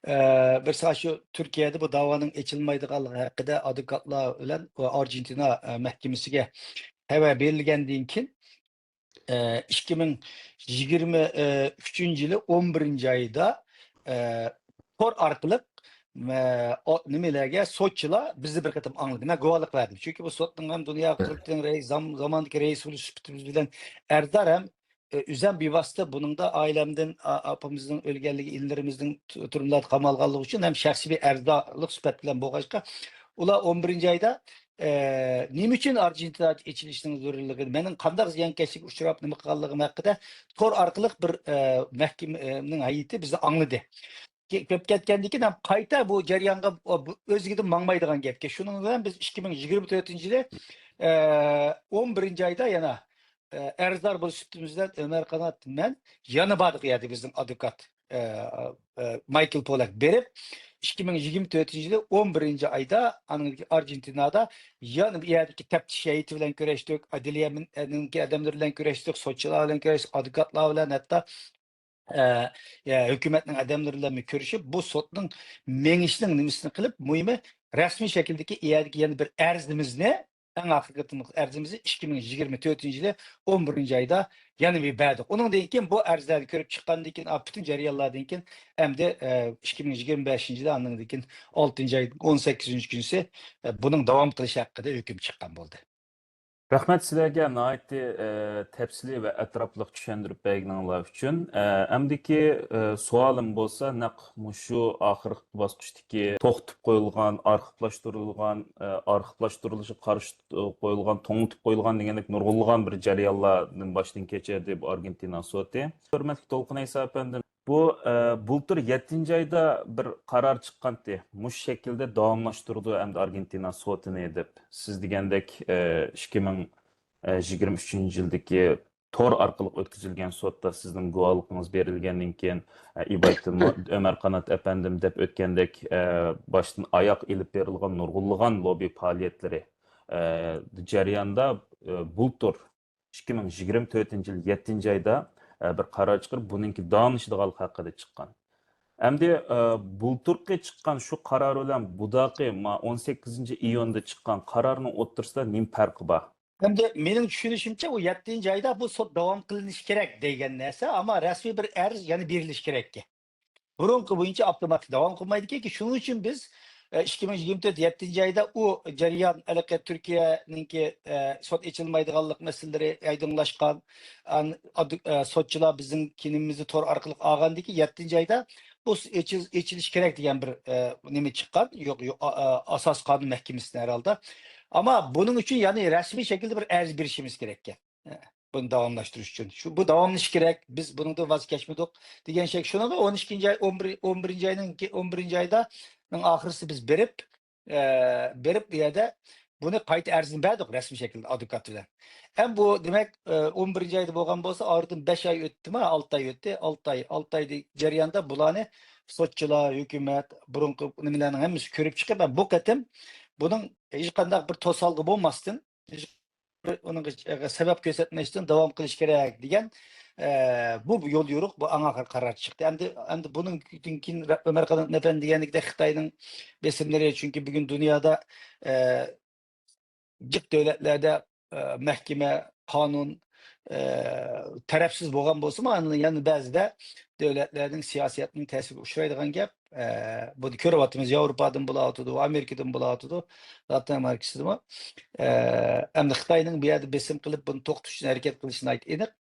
ئە، بىرسى شۇ تۈركىيەدە بۇ داۋانىڭ ئېچىلمايدىغانلىقى ھەققىدە ئادۋوكاتلار بىلەن ئارژېنتىنا، ئە، مەھكىمىسىگە خەۋەر بېرىلگەندىن كېيىن، ئە، ئىككى مىڭ يىگىرمە ئۈچىنچى يىلى ئون بىرىنچى ئايدا، ئە، تور ئارقىلىق، ئە، ئو-، نېمىلەرگە سوتچىلار بىزنى بىر قېتىم ئاڭلىدى. مەن گۇۋاھلىق بەردىم. چۈنكى بۇ سوتنىڭ ھەم دۇنيا قۇرۇلتىيىنىڭ رەئىس، زام-، زامانىدىكى رەئىسى بولۇش سۈپىتىمىز بىلەن ئەرزدار ھەم، ئە، ئۆزەم بىۋاسىتە بۇنىڭدا ئائىلەمدىن، ئا-، ئاپىمىزنىڭ ئۆلگەنلىكى، ئىنىلىرىمىزنىڭ تۇ-، تۈرمىلەردە قامالغانلىقى ئۈچۈن ھەم شەخسىي بىر ئەرزدارلىق سۈپەت بىلەن بولغاچقا، ئۇلار ئون بىرىنچى ئايدا ئە، نېمە ئۈچۈن ئارژېنتىنا ئېچىلىشىنىڭ زۆرۈرلۈكى، مېنىڭ قانداق زىيانكەشلىككە ئۇچراپ نېمە قىلغانلىقىم ھەققىدە تور ئارقىلىق بىر، ئە، مەھكىمىنىڭ ھەيئىتى بىزنى ئاڭلىدى. كە-، كۆپ كەتكەندىن كېيىن ھەم قايتا بۇ جەريانغا، ئۇ، بۇ ئۆزلۈكىدىن ماڭمايدىغان گەپكە. شۇنىڭ بىلەن بىز ئىككى مىڭ يىگىرمە تۆتىنچى يىلى، ئە، ئون بىرىنچى ئايدا يەنە، ئە، ئەرزدار بولۇش سۈپىتىمىز بىلەن ئۆمەر قانات مەن يەنە باردۇق يەردە بىزنىڭ ئادۋوكات. ئە، ئە، مايكل پولاك بېرىپ، ئىككى مىڭ يىگىرمە تۆتىنچى يىلى ئون بىرىنچى ئايدا ئارژېنتىنادا يەنە بۇ يەردىكى تەپتىش ھەيئىتى بىلەن كۆرۈشتۇق، ئەدلىيەنىڭكى ئادەملىرى بىلەن كۆرۈشتۇق، سوتچىلار بىلەن كۆرۈشتۇق، ئادۋوكاتلار بىلەن، ھەتتا ئە، ئە، ھۆكۈمەتنىڭ ئادەملىرى بىلەنمۇ كۆرۈشۈپ، بۇ سوتنىڭ مېڭىشىنىڭ نېمىسىنى قىلىپ، مۇھىمى رەسمىي شەكىلدىكى ئەدلىيەگە يەنە بىر ئەرزىمىزنى، ئەڭ ئاخىرقى قېتىملىق ئەرزىمىزنى ئىككى مىڭ يىگىرمە تۆتىنچى يىلى ئون بىرىنچى ئايدا يەنە بىر بەردۇق. ئۇنىڭدىن كېيىن بۇ ئەرزلەرنى كۆرۈپ چىققاندىن كېيىن، ئا، پۈتۈن جەريانلاردىن كېيىن ئەمدى، ئە، ئىككى مىڭ يىگىرمە بەشىنچى يىلى، ئاندىن كېيىن ئالتىنچى ئاينىڭ ئون سەككىزىنچى كۈنىسى، ئە، بۇنىڭ داۋام قىلىشى ھەققىدە ھۆكۈم چىققان بولدى. رەھمەت سىلەرگە، ناھايىتى، ئە، تەپسىلىي ۋە ئەتراپلىق چۈشەندۈرۈپ بەرگىنىڭلار ئۈچۈن. ئە، ئەمدىكى، ئە، سوئالىم بولسا، نەق مۇشۇ ئاخىرقى باسقۇچتىكى توختىتىپ قويۇلغان، ئارخىپلاشتۇرۇلغان، ئە، ئارخىپلاشتۇرۇلۇشىغا قارشى قويۇلغان، توڭلىتىپ قويۇلغان دېگەندەك نۇرغۇنلىغان بىر جەريانلاردىن باشتىن كەچۈردى بۇ ئارگېنتىنا سوتى. ھۆرمەتلىك تولقۇن ئەيسا ئەپەندىم، بۇ، ئە، بۇلتۇر يەتتىنچى ئايدا بىر قارار چىققانتى. مۇشۇ شەكىلدە داۋاملاشتۇرىدۇ ئەمدى ئارگېنتىنا سوتىنى دەپ. سىز دېگەندەك، ئە، ئىككى مىڭ يىگىرمە ئۈچىنچى يىلدىكى تور ئارقىلىق ئۆتكۈزۈلگەن سوتتا سىزنىڭ گۇۋاھلىقىڭىز بېرىلگەندىن كېيىن، ئە، ئىبايتىن ئۆمەر قانات ئەپەندىم دەپ ئۆتكەندەك، ئە، باشتىن ئاياق ئېلىپ بېرىلغان نۇرغۇنلىغان لوببى پائالىيەتلىرى، ئە، جەريانىدا، ئە، بۇلتۇر ئىككى مىڭ يىگىرمە تۆتىنچى يىل يەتتىنچى ئايدا، ئە، بىر قارار چىقىرىپ، بۇنىڭكى داۋاملىشىدىغانلىقى ھەققىدە چىققان. ئەمدى، ئە، بۇلتۇرقى چىققان شۇ قارار بىلەن بۇداقى ما ئون سەككىزىنچى ئىيۇندا چىققان قارارنىڭ ئوتتۇرىسىدا نېمە پەرقى بار؟ ئەمدى مېنىڭ چۈشىنىشىمچە، ئۇ يەتتىنچى ئايدا بۇ سوت داۋام قىلىنىشى كېرەك دېگەن نەرسە، ئەمما رەسمىي بىر ئەرز يەنە بېرىلىشى كېرەككەن. بۇرۇنقى بويىچە ئاپتوماتىك داۋام قىلمايدىكەنكى، شۇنىڭ ئۈچۈن بىز، ئە، ئىككى مىڭ يىگىرمە تۆت يەتتىنچى ئايدا ئۇ جەريان، ھېلىقى تۈركىيەنىڭكى، ئە، سوت ئېچىلمايدىغانلىق مەسىلىلىرى ئايدىڭلاشقان، ئان-، ئادۋ-، ئە، سوتچىلار بىزنىڭ كىنىمىزنى تور ئارقىلىق ئالغاندىكىن، يەتتىنچى ئايدا بۇ س-، ئېچىل-، ئېچىلىشى كېرەك دېگەن بىر، ئە، نېمە چىققان. يوق، يوق، ئا-، ئا-، ئاساسىي قانۇن مەھكىمىسىدىن ھەرھالدا. ئەمما بۇنىڭ ئۈچۈن يەنى رەسمىي شەكىلدە بىر ئەرز بېرىشىمىز كېرەككەن. ئە، بۇنى داۋاملاشتۇرۇش ئۈچۈن. شۇ، بۇ داۋاملىشىشى كېرەك، بىز بۇنىڭدىن ۋاز كەچمىدۇق دېگەن شەكىل. شۇنىڭغا ئون ئىككىنچى ئاي، ئون بىر، ئون بىرىنچى ئاينىڭ، ئون بىرىنچى ئايدا، نىڭ ئاخىرسى بىز بېرىپ، ئە، بېرىپ بۇ يەردە بۇنى قايتا ئەرزىنى بەردۇق رەسمىي شەكىلدە ئادۋوكات بىلەن. ھەم بۇ دېمەك، ئە، ئون بىرىنچى ئايدا بولغان بولسا، ئارىدىن بەش ئاي ئۆتتىمۇ؟ ئالتە ئاي ئۆتتى. ئالتە ئاي، ئالتە ئاي جەريانىدا بۇلارنى سوتچىلار، ھۆكۈمەت، بۇرۇنقى نېمىلەرنىڭ ھەممىسى كۆرۈپ چىقىپ، بۇ قېتىم بۇنىڭ ھېچقانداق بىر توسالغۇ بولماستىن، ئۇنىڭغا سەۋەب كۆرسەتمەستىن داۋام قىلىش كېرەك دېگەن، ئە، بۇ يول يورۇق، بۇ ئەڭ ئاخىرقى قارار چىقتى. ئەمدى، ئەمدى بۇنىڭدىن كېيىن ئۆمەر قانات ئەپەندى دېگەندەك خىتاينىڭ بېسىملىرى، چۈنكى بۈگۈن دۇنيادا، ئە، جىق دۆلەتلەردە، ئە، مەھكىمە، قانۇن، ئە، تەرەپسىز بولغان بولسىمۇ، ئاندىن يەنە بەزىدە دۆلەتلەرنىڭ سىياسىيەتنىڭ تەسىرىگە ئۇچرايدىغان گەپ. ئە، بۇنى كۆرۈۋاتىمىز، ياۋروپادىن بولۇۋاتىدۇ، ئامېرىكىدىن بولۇۋاتىدۇ، لاتىن ئامېرىكىسىدىمۇ. ئە، ئەمدى خىتاينىڭ بۇ يەردە بېسىم قىلىپ، بۇنى توختىتىش ئۈچۈن ھەرىكەت قىلىشى ناھايىتى ئېنىق.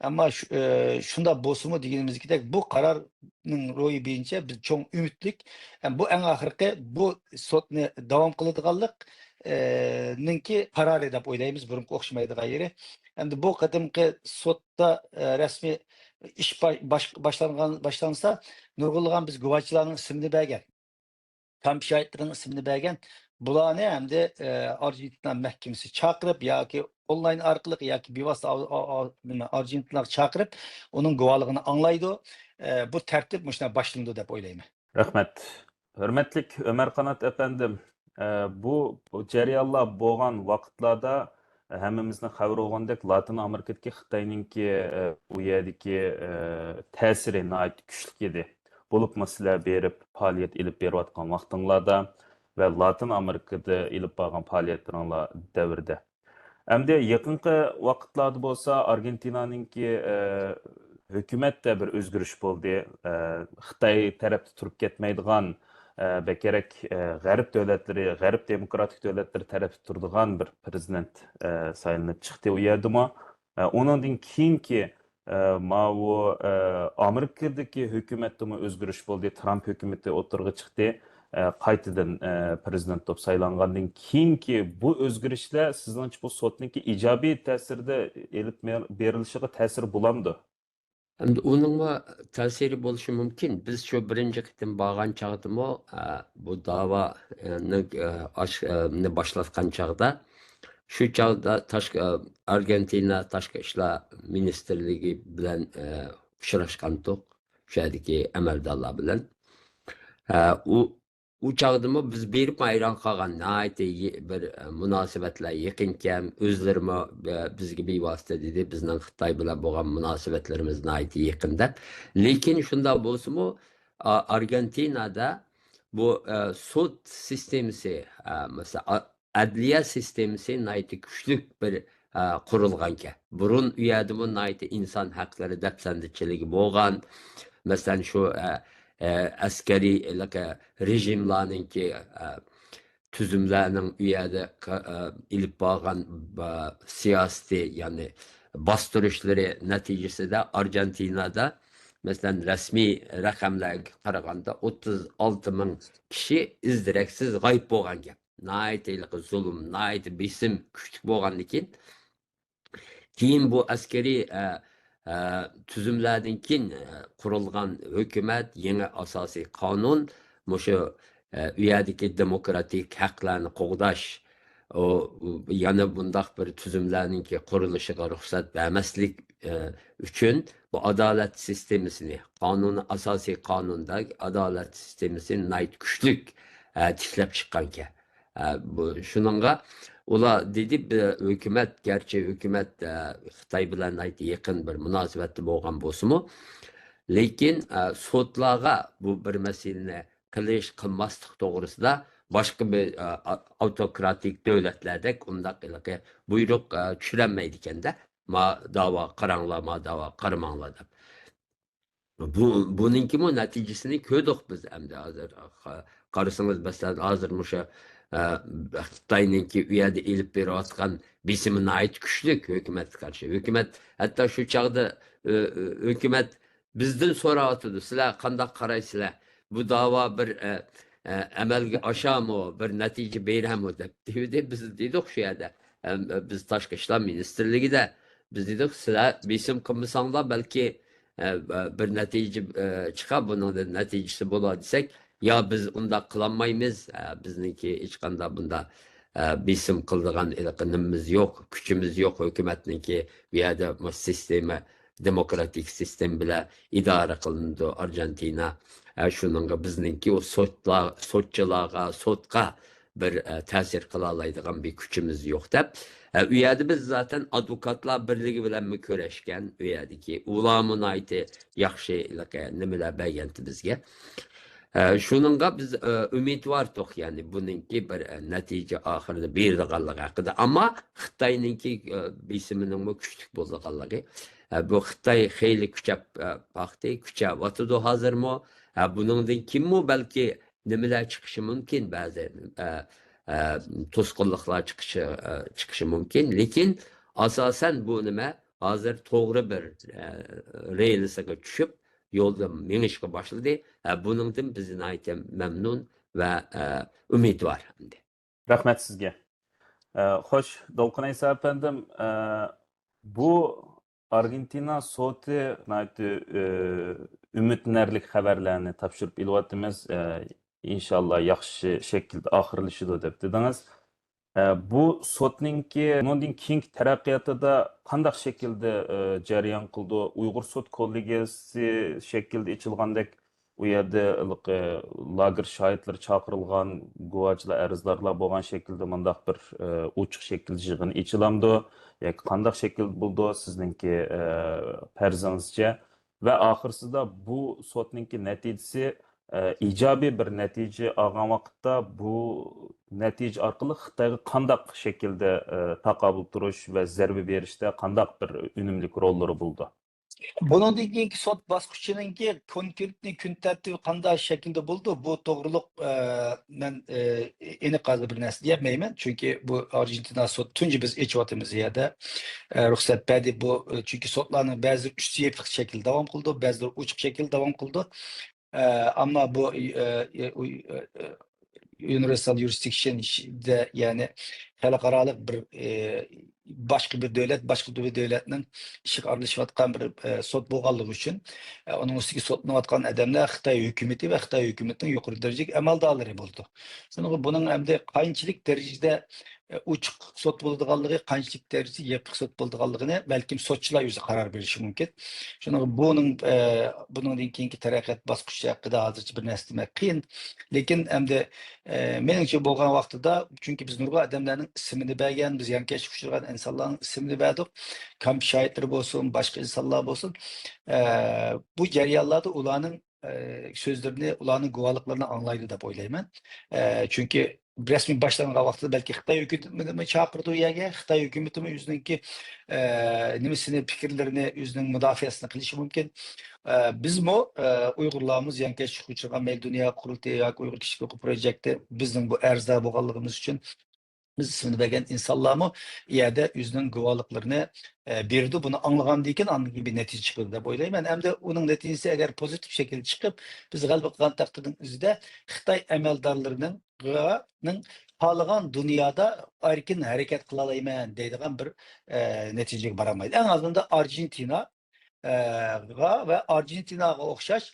ئەمما شۇ، ئە، شۇنداق بولسىمۇ، دېگىنىمىزدەك، بۇ قارارنىڭ روھى بويىچە بىز چوڭ ئۈمىدلىك. ئەم، بۇ ئەڭ ئاخىرقى بۇ سوتنى داۋام قىلىدىغانلىق، ئە، نىڭكى قارارى دەپ ئويلايمىز، بۇرۇنقى ئوخشىمايدىغان يېرى. ئەمدى بۇ قېتىمقى سوتتا، ئە، رەسمىي ئىش با-، باش-، باشلانغان، باشلانسا، نۇرغۇنلىغان بىز گۇۋاچىلارنىڭ ئىسمىنى بەرگەن، تام شاھىتلىرىنىڭ ئىسمىنى بەرگەن. بۇلارنى ئەمدى، ئە، ئارژېنتىنا مەھكىمىسى چاقىرىپ ياكى ئونلاين ئارقىلىق ياكى بىۋاسىتە ئا-، ئا-، ئا-، نېمە، ئارژېنتىناغا چاقىرىپ، ئۇنىڭ گۇۋاھلىقىنى ئاڭلايدۇ. ئە، بۇ تەرتىپ مۇشۇنداق باشلىنىدۇ دەپ ئويلايمەن. رەھمەت. ھۆرمەتلىك ئۆمەر قانات ئەپەندىم، ئە، بۇ، بۇ جەريانلار بولغان ۋاقىتلاردا ھەممىمىزنىڭ خەۋىرى بولغاندەك، لاتىن ئامېرىكىدىكى خىتاينىڭكى، ئە، ئۇ يەردىكى، ئە، تەسىرى ناھايىتى كۈچلۈك ئىدى. بولۇپمۇ سىلەر بېرىپ پائالىيەت ئېلىپ بېرىۋاتقان ۋاقتىڭلاردا ۋە لاتىن ئامېرىكىدا ئېلىپ بارغان پائالىيەتلىرىڭلار دەۋرىدە. ئەمدى يېقىنقى ۋاقىتلاردا بولسا ئارگېنتىنانىڭكى، ئە، ھۆكۈمەتتە بىر ئۆزگىرىش بولدى. ئە، خىتاي تەرەپتە تۇرۇپ كەتمەيدىغان، ئە، بەكرەك، ئە، غەرب دۆلەتلىرى، غەرب دېموكراتىك دۆلەتلىرى تەرەپتە تۇرىدىغان بىر پىرېزىدېنت، ئە، سايلىنىپ چىقتى ئۇ يەردىمۇ. ئە، ئۇنىڭدىن كېيىنكى، ئە، ماۋۇ، ئە، ئامېرىكىدىكى ھۆكۈمەتتىمۇ ئۆزگىرىش بولدى. ترامپ ھۆكۈمىتى ئوتتۇرىغا چىقتى. ئە، قايتىدىن، ئە، پىرېزىدېنت بولۇپ سايلانغاندىن كېيىنكى بۇ ئۆزگىرىشلەر سىزنىڭچە بۇ سوتنىڭكى ئىجابىي تەسىرىدە ئېلىپ مېر-، بېرىلىشىغا تەسىرى بولامدۇ؟ ئەمدى ئۇنىڭمۇ تەسىرى بولۇشى مۇمكىن. بىز شۇ بىرىنچى قېتىم بارغان چاغدىمۇ، ئە، بۇ داۋانىڭ، ئە، ئاش-، ئە، نى باشلاتقان چاغدا، شۇ چاغدا تاشقى، ئە، ئارگېنتىنا تاشقى ئىشلار مىنىستىرلىكى بىلەن، ئە، ئۇچراشقانتۇق. شۇ يەردىكى ئەمەلدارلار بىلەن. ئە، ئۇ، ئۇ چاغدىمۇ بىز بېرىپ ھەيران قالغان، ناھايىتى يې-، بىر، ئە، مۇناسىۋەتلەر يېقىنكەن، ئۆزلىرىمۇ، ئە، بىزگە بىۋاسىتە دېدى، بىزنىڭ خىتاي بىلەن بولغان مۇناسىۋەتلىرىمىز ناھايىتى يېقىن دەپ. لېكىن شۇنداق بولسىمۇ، ئا-، ئارگېنتىنادا بۇ، ئە، سوت سىستېمىسى، ئە، مەسىلەن، ئا-، ئەدلىيە سىستېمىسى ناھايىتى كۈچلۈك بىر، ئە، قۇرۇلغانكەن. بۇرۇن ئۇ يەردىمۇ ناھايىتى ئىنسان ھەقلىرى دەپسەندىچىلىكى بولغان. مەسىلەن، شۇ، ئە، ئە، ئەسكەرىي، ھېلىقى رېژىملارنىڭكى، ئە، تۈزۈملەرنىڭ ئۇ يەردە ق-، ئە، ئېلىپ بارغان، ئە، سىياسىتى، يەنى باستۇرۇشلىرى نەتىجىسىدە ئارگېنتىنادا، مەسىلەن، رەسمىي رەقەملەرگە قارىغاندا ئوتتۇز ئالتە مىڭ كىشى ئىز دېرەكسىز غايىب بولغان گەپ. ناھايىتى ھېلىقى زۇلۇم، ناھايىتى بېسىم كۈچلۈك بولغاندىن كېيىن، كېيىن بۇ ئەسكىرىي، ئە، ئە، تۈزۈملەردىن كېيىن، ئە، قۇرۇلغان ھۆكۈمەت، يېڭى ئاساسىي قانۇن، مۇشۇ، ئە، ئۇ يەردىكى دېموكراتىك ھەقلەرنى قوغداش، ئۇ، يەنە بۇنداق بىر تۈزۈملەرنىڭكى قۇرۇلۇشىغا رۇخسەت بەرمەسلىك، ئە، ئۈچۈن بۇ ئادالەت سىستېمىسىنى، قانۇن، ئاساسىي قانۇندا ئادالەت سىستېمىسىنى ناھايىتى كۈچلۈك، ئە، تىكلەپ چىققانكەن. ئە، بۇ، شۇنىڭغا ئۇلار دېدى، بى-، ھۆكۈمەت، گەرچە ھۆكۈمەت، ئە، خىتاي بىلەن ناھايىتى يېقىن بىر مۇناسىۋەتتە بولغان بولسىمۇ، لېكىن، ئە، سوتلارغا بۇ بىر مەسىلىنى قىلىش، قىلماسلىق توغرىسىدا باشقا بىر، ئە، ئا-، ئاۋتوكراتىك دۆلەتلەردەك ئۇنداق ھېلىقى بۇيرۇق، ئە، چۈشۈرەلمەيدىكەن-دە. ما داۋا قاراڭلار، ما داۋا قارىماڭلار دەپ. بۇ، بۇنىڭكىمۇ نەتىجىسىنى كۆردۇق بىز ئەمدى ھازىر. قا-، قارىسىڭىز، مەسىلەن، ھازىر مۇشۇ، ئە، خىتاينىڭكى ئۇ يەردە ئېلىپ بېرىۋاتقان بېسىمى ناھايىتى كۈچلۈك ھۆكۈمەتكە قارشى. ھۆكۈمەت ھەتتا شۇ چاغدا، ئۆ-، ئۆ-، ھۆكۈمەت بىزدىن سوراۋاتىدۇ، سىلەر قانداق قارايسىلەر؟ بۇ داۋا بىر، ئە، ئە، ئەمەلگە ئاشامۇ، بىر نەتىجە بېرەمۇ دەپ دېدى. بىز دېدۇق شۇ يەردە، ئەم، بىز تاشقى ئىشلار مىنىستىرلىكىدە بىز دېدۇق، سىلەر بېسىم قىلمىساڭلار بەلكى، ئە، بىر نەتىجە، ئە، چىقار، بۇنىڭدىن نەتىجىسى بولار دېسەك، يا بىز ئۇنداق قىلالمايمىز، ئە، بىزنىڭكى ھېچقانداق بۇنداق، ئە، بېسىم قىلىدىغان ھېلىقى نېمىمىز يوق، كۈچىمىز يوق، ھۆكۈمەتنىڭكى بۇ يەردە مۇ-، سىستېما، دېموكراتىك سىستېما بىلەن ئىدارە قىلىنىدۇ ئارژېنتىنا. ئە، شۇنىڭغا بىزنىڭكى ئۇ سوتلار، سوتچىلارغا، سوتقا بىر، ئە، تەسىر قىلالايدىغان بىر كۈچىمىز يوق دەپ، ئە، ئۇ يەردە بىز زاتەن ئادۋوكاتلار بىرلىكى بىلەنمۇ كۆرۈشكەن، ئۇ يەردىكى ئۇلارمۇ ناھايىتى ياخشى، ئە، نېمىلەر بەرگەنتى بىزگە. ئە، شۇنىڭغا بىز، ئە، ئۈمىدۋار ئىدۇق، يەنى بۇنىڭكى بىر، ئە، نەتىجە ئاخىرىدا بېرىدىغانلىقى ھەققىدە. ئەمما خىتاينىڭكى، ئە، بېسىمىنىڭمۇ كۈچلۈك بولىدىغانلىقى، ئە، بۇ خىتاي خېلى كۈچەپ، ئە، باقتى، كۈچەۋاتىدۇ ھازىرمۇ. ئە، بۇنىڭدىن كېيىنمۇ بەلكى نېمىلەر چىقىشى مۇمكىن، بەزى، ئە، ئە، توسقۇنلۇقلار چىقىشى، ئە، چىقىشى مۇمكىن. لېكىن ئاساسەن بۇ نېمە ھازىر توغرا بىر، ئە، رېلىسىغا چۈشۈپ، يولدا مېڭىشقا باشلىدى. ئە، بۇنىڭدىن بىز ناھايىتى مەمنۇن ۋە، ئە، ئۈمىدۋار ئەمدى. رەھمەت سىزگە. ئە، خوش، دولقۇن ئەيسا ئەپەندىم، ئە، بۇ ئارگېنتىنا سوتى ناھايىتى، ئە، ئۈمىدۋەرلىك خەۋەرلەرنى تاپشۇرۇپ ئېلىۋاتىمىز. ئە، ئىنشاللا ياخشى شەكىلدە ئاخىرلىشىدۇ دەپ دېدىڭىز. ئە، بۇ سوتنىڭكى، بۇنىڭدىن كېيىنكى تەرەققىياتىدا قانداق شەكىلدە، ئە، جەريان قىلىدۇ؟ ئۇيغۇر سوت كوللېگىيەسى شەكلىدە ئېچىلغاندەك، ئۇ يەردە ھېلىقى لاگېر شاھىتلىرى چاقىرىلغان، گۇۋاچىلار، ئەرزدارلار بولغان شەكىلدە مۇنداق بىر، ئە، ئوچۇق شەكىلدە يىغىن ئېچىلامدۇ؟ ياكى قانداق شەكىلدە بولىدۇ سىزنىڭكى، ئە، پەرىزىڭىزچە؟ ۋە ئاخىرسىدا بۇ سوتنىڭكى نەتىجىسى، ئە، ئىجابىي بىر نەتىجە ئالغان ۋاقىتتا، بۇ نەتىجە ئارقىلىق خىتايغا قانداق شەكىلدە، ئە، تاقابىل تۇرۇش ۋە زەربە بېرىشتە قانداق بىر ئۈنۈملۈك روللىرى بولىدۇ؟ بۇنىڭدىن كېيىنكى سوت باسقۇچىنىڭكى كونكرېتنىي كۈن تەرتىپى قانداق شەكىلدە بولىدۇ؟ بۇ توغرۇلۇق، ئە، مەن، ئە، ئېنىق ھازىر بىر نەرسە دېيەلمەيمەن. چۈنكى بۇ ئارژېنتىنا سوت تۇنجى بىز ئېچىۋاتىمىز يەردە، ئە، رۇخسەت بەردى. بۇ، ئە، چۈنكى سوتلارنىڭ بەزىلىرى ئۈچ يېپىق شەكىلدە داۋام قىلىدۇ، بەزىلىرى ئوچۇق شەكىلدە داۋام قىلىدۇ. ئە، ئەمما بۇ، ئە، ئە، ئۇ، ئە، ئە، يۇنىۋېرسال يۇرىسدىكشن دە، يەنى خەلقئارالىق بىر، ئە، باشقا بىر دۆلەت، باشقا بىر دۆلەتنىڭ ئىشىغا ئارىلىشىۋاتقان بىر، ئە، سوت بولغانلىقى ئۈچۈن، ئە، ئۇنىڭ ئۈستىگە سوتلىنىۋاتقان ئادەملەر خىتاي ھۆكۈمىتى ۋە خىتاي ھۆكۈمىتىنىڭ يۇقىرى دەرىجىلىك ئەمەلدارلىرى بولىدۇ. شۇنىڭغا بۇنىڭ ئەمدى قانچىلىك دەرىجىدە ئوچۇق سوت بولىدىغانلىقى، قانچىلىك دەرىجىدە يېپىق سوت بولىدىغانلىقىنى بەلكىم سوتچىلار ئۆزى قارار بېرىشى مۇمكىن. شۇنىڭ بۇنىڭ، ئە، بۇنىڭدىن كېيىنكى تەرەققىيات باسقۇچى ھەققىدە ھازىرچە بىر نەرسە دېمەك قىيىن. لېكىن ئەمدى، ئە، مېنىڭچە بولغان ۋاقتىدا، چۈنكى بىز نۇرغۇن ئادەملەرنىڭ ئىسمىنى بەرگەن، بىز زىيانكەشلىككە ئۇچرىغان ئىنسانلارنىڭ ئىسمىنى بەردۇق. كامپ شاھىتلىرى بولسۇن، باشقا ئىنسانلار بولسۇن، ئە، بۇ جەريانلاردا ئۇلارنىڭ ئە، سۆزلىرىنى، ئۇلارنىڭ گۇۋاھلىقلىرىنى ئاڭلايدۇ دەپ ئويلايمەن. ئە، چۈنكى رەسمىي باشلانغان ۋاقتىدا بەلكى خىتاي ھۆكۈمىتىمۇ چاقىرىدۇ ئۇ يەرگە، خىتاي ھۆكۈمىتىمۇ ئۆزىنىڭكى، ئە، نېمىسىنى، پىكىرلىرىنى، ئۆزىنىڭ مۇداپىئەسىنى قىلىشى مۇمكىن. ئە، بىزمۇ، ئە، ئۇيغۇرلارمۇ زىيانكەشلىككە ئۇچرىغان، مەيلى دۇنيا قۇرۇلتىيى ياكى ئۇيغۇر كىشىلىك ھوقۇق پروجېكتى بىزنىڭ بۇ ئەرزدار بولغانلىقىمىز ئۈچۈن بىز ئىسمىنى بەرگەن ئىنسانلارمۇ ئۇ يەردە ئۆزىنىڭ گۇۋاھلىقلىرىنى، ئە، بېرىدۇ. بۇنى ئاڭلىغاندىن كېيىن ئاندىن كېيىن بىر نەتىجە چىقىدۇ دەپ ئويلايمەن. ئەمدى ئۇنىڭ نەتىجىسى ئەگەر پوزىتىپ شەكىلدە چىقىپ، بىز غەلىبە قىلغان تەقدىردىن ئۆزىدە خىتاي ئەمەلدارلىرىنىڭ، نىڭ خالىغان دۇنيادا ئەركىن ھەرىكەت قىلالايمەن دەيدىغان بىر، ئە، نەتىجىگە بارالمايدۇ. ئەڭ ئازىندا ئارژېنتىنا، ئە، ۋە ئارژېنتىناغا ئوخشاش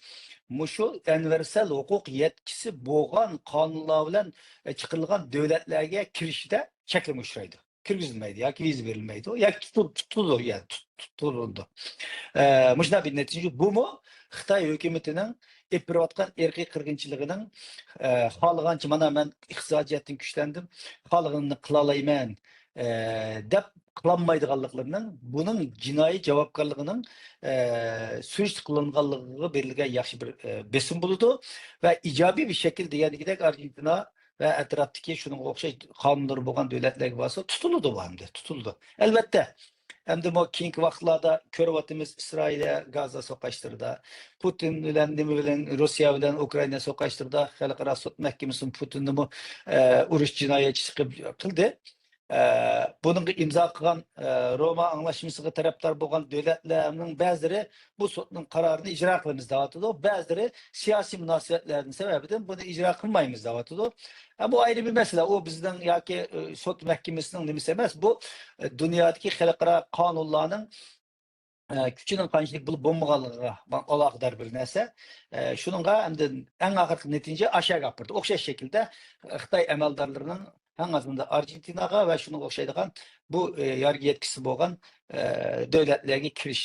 مۇشۇ ئۇنىۋېرسال ھوقۇق يەتكۈسى بولغان قانۇنلار بىلەن، ئە، چىقىرىلغان دۆلەتلەرگە كىرىشىدە چەكلىمە ئۇچرايدۇ. كىرگۈزۈلمەيدۇ ياكى ۋىزا بېرىلمەيدۇ ياكى تۇتۇل-، تۇتۇلىدۇ، يەنى تۇت-، تۇتۇلىدۇ. ئە، مۇشۇنداق بىر نەتىجە. بۇمۇ خىتاي ھۆكۈمىتىنىڭ ئېلىپ بېرىۋاتقان ئىرقىي قىرغىنچىلىقىنىڭ، ئە، خالىغانچە، مانا مەن ئىقتىسادىي جەھەتتىن كۈچلەندىم، خالىغىنىمنى قىلالايمەن، ئە، دەپ قىلالمايدىغانلىقلىرىنىڭ، بۇنىڭ جىنايى جاۋابكارلىقىنىڭ، ئە، سۈرۈشتە قىلىنغانلىقىغا بېرىلگەن ياخشى بىر، ئە، بېسىم بولىدۇ ۋە ئىجابىي بىر شەكىل دېگەندىكىدەك ئارژېنتىنا ۋە ئەتراپتىكى شۇنىڭغا ئوخشاش قانۇنلىرى بولغان دۆلەتلەرگە بارسا تۇتۇلىدۇ، بۇ ئەمدى تۇتۇلىدۇ. ئەلۋەتتە، ئەمدى بۇ كېيىنكى ۋاقىتلاردا كۆرۈۋاتىمىز، ئىسرائىلىيە گازا سوقاشلىرىدا، پۇتىن بىلەن نېمە بىلەن، روسىيە بىلەن ئۇكرائىنا سوقاشلىرىدا خەلقئارا سوت مەھكىمىسىمۇ پۇتىننىمۇ، ئە، ئۇرۇش جىنايەتچىسى قىلىپ قىلدى. ئە، بۇنىڭغا ئىمزا قىلغان، ئە، روما ئاڭلاشمىسىغا تەرەپدار بولغان دۆلەتلەرنىڭ بەزىلىرى بۇ سوتنىڭ قارارىنى ئىجرا قىلىمىز دەۋاتىدۇ، بەزىلىرى سىياسىي مۇناسىۋەتلەردىن سەۋەبىدىن بۇنى ئىجرا قىلمايمىز دەۋاتىدۇ. ئە، بۇ ئايرى بىر مەسىلە. ئۇ بىزنىڭ ياكى، ئە، سوت مەھكىمىسىنىڭ نېمىسى ئەمەس. بۇ، ئە، دۇنيادىكى خەلقئارا قانۇنلارنىڭ، ئە، كۈچىنىڭ قانچىلىك بولۇپ بولمىغانلىقىغا ئالاقىدار بىر نەرسە. ئە، شۇنىڭغا ئەمدى ئەڭ ئاخىرقى نەتىجە ئاشۇ يەرگە ئاپىرىدۇ. ئوخشاش شەكىلدە خىتاي ئەمەلدارلىرىنىڭ ئەڭ ئازىندا ئارژېنتىناغا ۋە شۇنىڭغا ئوخشايدىغان بۇ، ئە، يارغا يەتكۈسى بولغان، ئە، دۆلەتلەرگە كىرىش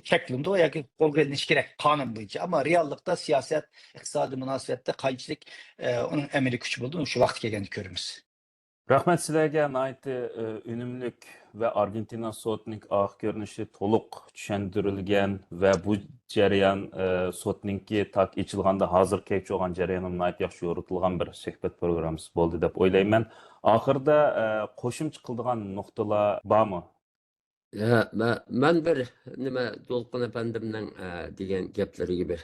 چەكلىنىدۇ ياكى قولغا ئېلىنىشى كېرەك قانۇن بويىچە. ئەمما رېئاللىقتا سىياسەت، ئىقتىسادىي مۇناسىۋەتتە قانچىلىك، ئە، ئۇنىڭ ئەمەلىي كۈچى بولىدۇ، شۇ ۋاقتى كەلگەندە كۆرىمىز. رەھمەت سىلەرگە، ناھايىتى، ئە، ئۈنۈملۈك ۋە ئارگېنتىنا سوتىنىڭ ئاخىر كۆرۈنۈشى تولۇق چۈشەندۈرۈلگەن ۋە بۇ جەريان، ئە، سوتنىڭكى تاكى ئېچىلغاندا ھازىرغا كەچ بولغان جەريانىمۇ ناھايىتى ياخشى يورۇتۇلغان بىر سۆھبەت پروگراممىسى بولدى دەپ ئويلايمەن. ئاخىرىدا، ئە، قوشۇمچە قىلىدىغان نۇقتىلار بارمۇ؟ ھە، مە-، مەن بىر نېمە، دولقۇن ئەپەندىمنىڭ، ئە، دېگەن گەپلىرىگە بىر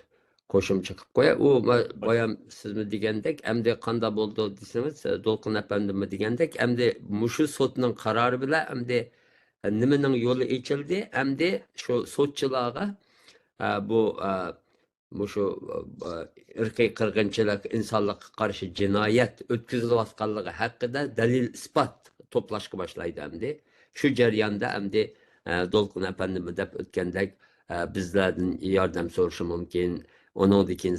قوشۇمچە قىلىپ قوياي. ئۇ ما-، بايام سىزمۇ دېگەندەك، ئەمدى قانداق بولدى دېسىڭىز، دولقۇن ئەپەندىممۇ دېگەندەك، ئەمدى مۇشۇ سوتنىڭ قارارى بىلەن ئەمدى نېمىنىڭ يولى ئېچىلدى؟ ئەمدى شۇ سوتچىلارغا، ئە، بۇ، ئە، مۇشۇ، ئە، ئىرقىي قىرغىنچىلىق، ئىنسانلىققا قارشى جىنايەت ئۆتكۈزۈلۈۋاتقانلىقى ھەققىدە دەلىل ئىسپات توپلاشقا باشلايدۇ ئەمدى. شۇ جەرياندا ئەمدى، ئە، دولقۇن ئەپەندىمۇ دەپ ئۆتكەندەك، ئە، بىزلەردىن ياردەم سورىشى مۇمكىن. ئۇنىڭدىن كېيىن،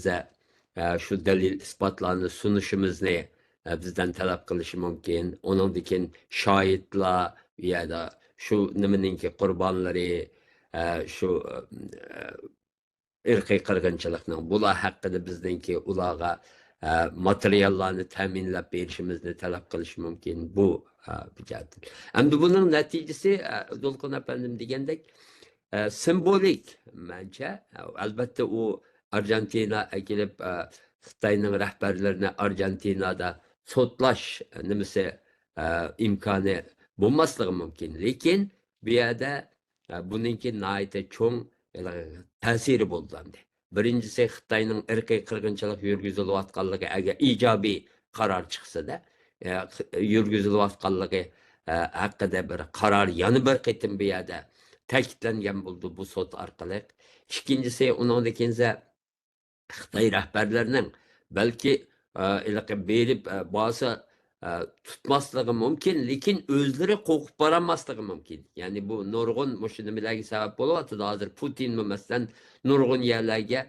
ئە، شۇ دەلىل ئىسپاتلارنى سۇنۇشىمىزنى، ئە، بىزدىن تەلەپ قىلىشى مۇمكىن. ئۇنىڭدىن كېيىن شاھىتلار، ئۇ يەردە شۇ نېمىنىڭكى قۇربانلىرى، ئە، شۇ، ئە، ئىرقىي قىرغىنچىلىقنىڭ، بۇلار ھەققىدە بىزنىڭكى ئۇلارغا، ئە، ماتېرىياللارنى تەمىنلەپ بېرىشىمىزنى تەلەپ قىلىشى مۇمكىن. بۇ، ئە، بىر جەھەتتىن. ئەمدى بۇنىڭ نەتىجىسى، ئە، دولقۇن ئەپەندىم دېگەندەك، ئە، سىمۋولىك، مەنچە. ئەلبەتتە، ئۇ ئارژېنتىنا ئەكېلىپ، ئە، خىتاينىڭ رەھبەرلىرىنى ئارژېنتىنادا سوتلاش نېمىسى، ئە، ئىمكانى بولماسلىقى مۇمكىن. لېكىن بۇ يەردە، ئە، بۇنىڭكى ناھايىتى چوڭ، ئە، تەسىرى بولىدۇ ئەمدى. بىرىنچىسى، خىتاينىڭ ئىرقىي قىرغىنچىلىق يۈرگۈزۈلۈۋاتقانلىقى، ئەگەر ئىجابىي قارار چىقسىدە، ئە، خ-، يۈرگۈزۈلۈۋاتقانلىقى، ئە، ھەققىدە بىر قارار يەنە بىر قېتىم بۇ يەردە تەكىتلەنگەن بولىدۇ بۇ سوت ئارقىلىق. ئىككىنچىسى، ئۇنىڭدىن كېيىن خىتاي رەھبەرلىرىنىڭ بەلكى، ئە، ھېلىقى بېرىپ، ئە، بارسا، ئە، تۇتماسلىقى مۇمكىن، لېكىن ئۆزلىرى قورقۇپ بارالماسلىقى مۇمكىن. يەنى بۇ نۇرغۇن مۇشۇ نېمىلەرگە سەۋەب بولۇۋاتىدۇ. ھازىر پۇتىنمۇ، مەسىلەن، نۇرغۇن يەرلەرگە،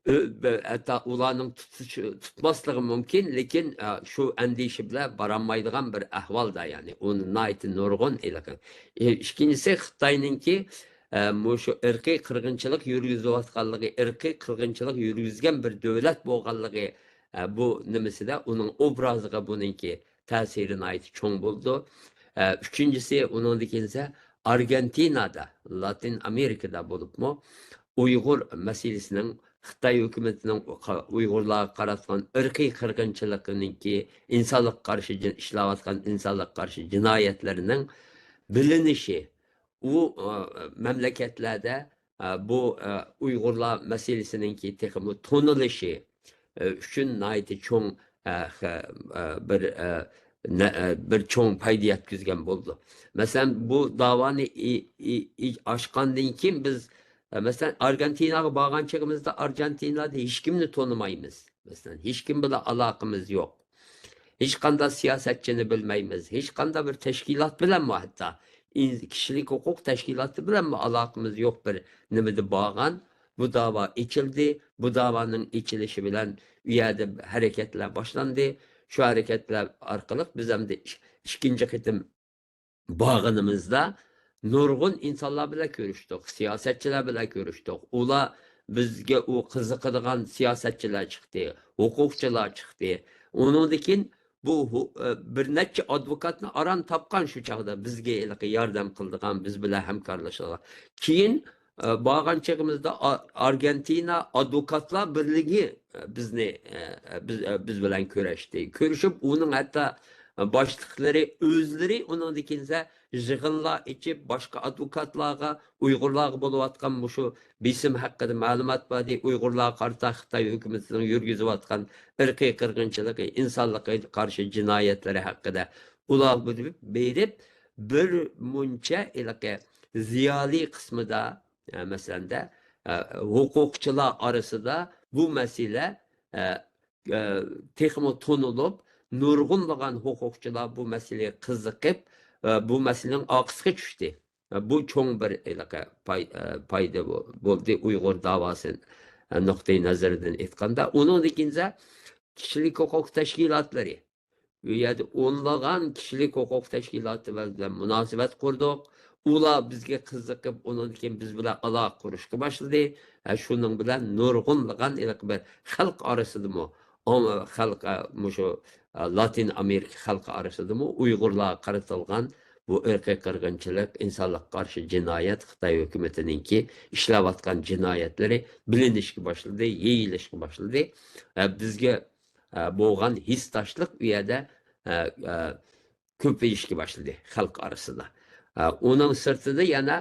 ھەتتا ئۇلارنىڭ تۇتۇش، تۇتماسلىقى مۇمكىن، لېكىن، ئە، شۇ ئەندىشە بىلەن بارالمايدىغان بىر ئەھۋالدا، يەنى ئۇنى ناھايىتى نۇرغۇن ھېلىقى. ئى، ئىككىنچىسى، خىتاينىڭكى، ئە، مۇشۇ ئىرقىي قىرغىنچىلىق يۈرگۈزۈۋاتقانلىقى، ئىرقىي قىرغىنچىلىق يۈرگۈزگەن بىر دۆلەت بولغانلىقى، ئە، بۇ نېمىسىدە، ئۇنىڭ ئوبرازىغا بۇنىڭكى تەسىرى ناھايىتى چوڭ بولىدۇ. ئە، ئۈچىنچىسى، ئۇنىڭدىن كېيىن ئارگېنتىنادا، لاتىن ئامېرىكىدا بولۇپمۇ ئۇيغۇر مەسىلىسىنىڭ خىتاي ھۆكۈمىتىنىڭ ئۇيغۇرلارغا قاراتقان ئىرقىي قىرغىنچىلىقىنىڭكى، ئىنسانلىققا قارشى جىن-، ئىشلەۋاتقان ئىنسانلىققا قارشى جىنايەتلىرىنىڭ بىلىنىشى، ئۇ، ئا، مەملىكەتلەردە، ئا، بۇ، ئا، ئۇيغۇرلار مەسىلىسىنىڭكى تېخىمۇ تونۇلۇشى، ئا، ئۈچۈن ناھايىتى چوڭ، ئا، خە-، ئا، بىر، ئا، نە-، ئا، بىر چوڭ پايدا يەتكۈزگەن بولىدۇ. مەسىلەن، بۇ داۋانى ئى-، ئى-، ئى-، ئاچقاندىن كېيىن بىز، ئا، مەسىلەن، ئارگېنتىناغا بارغان چېغىمىزدا ئارگېنتىنادا ھېچكىمنى تونۇمايمىز. مەسىلەن، ھېچكىم بىلەن ئالاقىمىز يوق. ھېچقانداق سىياسەتچىنى بىلمەيمىز. ھېچقانداق بىر تەشكىلات بىلەنمۇ ھەتتا ئىن-، كىشىلىك ھوقۇق تەشكىلاتى بىلەنمۇ ئالاقىمىز يوق بىر نېمىدە بارغان. بۇ داۋا ئېچىلدى. بۇ داۋانىڭ ئېچىلىشى بىلەن ئۇ يەردە ھەرىكەتلەر باشلاندى. شۇ ھەرىكەتلەر ئارقىلىق بىز ئەمدى ئىك-، ئىككىنچى قېتىم بارغىنىمىزدا نۇرغۇن ئىنسانلار بىلەن كۆرۈشتۇق، سىياسەتچىلەر بىلەن كۆرۈشتۇق. ئۇلار بىزگە ئۇ قىزىقىدىغان سىياسەتچىلەر چىقتى، ھوقۇقچىلار چىقتى. ئۇنىڭدىن كېيىن بۇ ھو-، ئە، بىر نەچچە ئادۋوكاتنى ئاران تاپقان شۇ چاغدا بىزگە ھېلىقى ياردەم قىلىدىغان، بىز بىلەن ھەمكارلىشىدىغان. كېيىن، ئە، بارغان چېغىمىزدا ئا-، ئارگېنتىنا ئادۋوكاتلار بىرلىكى، ئە، بىزنى، ئە، ئە، بىز، ئە، بىز بىلەن كۆرۈشتى. كۆرۈشۈپ، ئۇنىڭ ھەتتا باشلىقلىرى ئۆزلىرى ئۇنىڭدىن كېيىن يىغىنلار ئېچىپ، باشقا ئادۋوكاتلارغا، ئۇيغۇرلارغا بولۇۋاتقان مۇشۇ بېسىم ھەققىدە مەلۇمات بەردى، ئۇيغۇرلارغا قارىتا خىتاي ھۆكۈمىتىنىڭ يۈرگۈزۈۋاتقان ئىرقىي قىرغىنچىلىقى، ئىنسانلىققا قارشى جىنايەتلىرى ھەققىدە. ئۇلار بېرىپ، بىر مۇنچە ھېلىقى زىيالىي قىسمىدا، ئە، مەسىلەندە، ئە، ھوقۇقچىلار ئارىسىدا بۇ مەسىلە، ئە، ئە، تېخىمۇ تونۇلۇپ، نۇرغۇنلىغان ھوقۇقچىلار بۇ مەسىلىگە قىزىقىپ، ئە، بۇ مەسىلىنىڭ ئارقىسىغا چۈشتى. ئە، بۇ چوڭ بىر ھېلىقى پاي-، ئە، پايدا بو-، بولدى ئۇيغۇر داۋاسى، ئە، نۇقتىئى نەزىرىدىن ئېيتقاندا. ئۇنىڭدىن كېيىن كىشىلىك ھوقۇق تەشكىلاتلىرى، ئۇ يەردە ئونلىغان كىشىلىك ھوقۇق تەشكىلاتى بىلەن مۇناسىۋەت قۇردۇق. ئۇلار بىزگە قىزىقىپ، ئۇنىڭدىن كېيىن بىز بىلەن ئالاقە قۇرۇشقا باشلىدى. ھە، شۇنىڭ بىلەن نۇرغۇنلىغان ھېلىقى بىر خەلق ئارىسىدىمۇ، ئام-، خەلق، ئە، مۇشۇ، ئە، لاتىن ئامېرىكا خەلقى ئارىسىدىمۇ ئۇيغۇرلارغا قارىتىلغان بۇ ئىرقىي قىرغىنچىلىق، ئىنسانلىققا قارشى جىنايەت، خىتاي ھۆكۈمىتىنىڭكى ئىشلەۋاتقان جىنايەتلىرى بىلىنىشكە باشلىدى، يېيىلىشقا باشلىدى. ئە، بىزگە ئە، بولغان ھېسداشلىق ئۇ يەردە، ئە، ئە، كۆپىيىشكە باشلىدى خەلق ئارىسىدا. ئە، ئۇنىڭ سىرتىدا يەنە،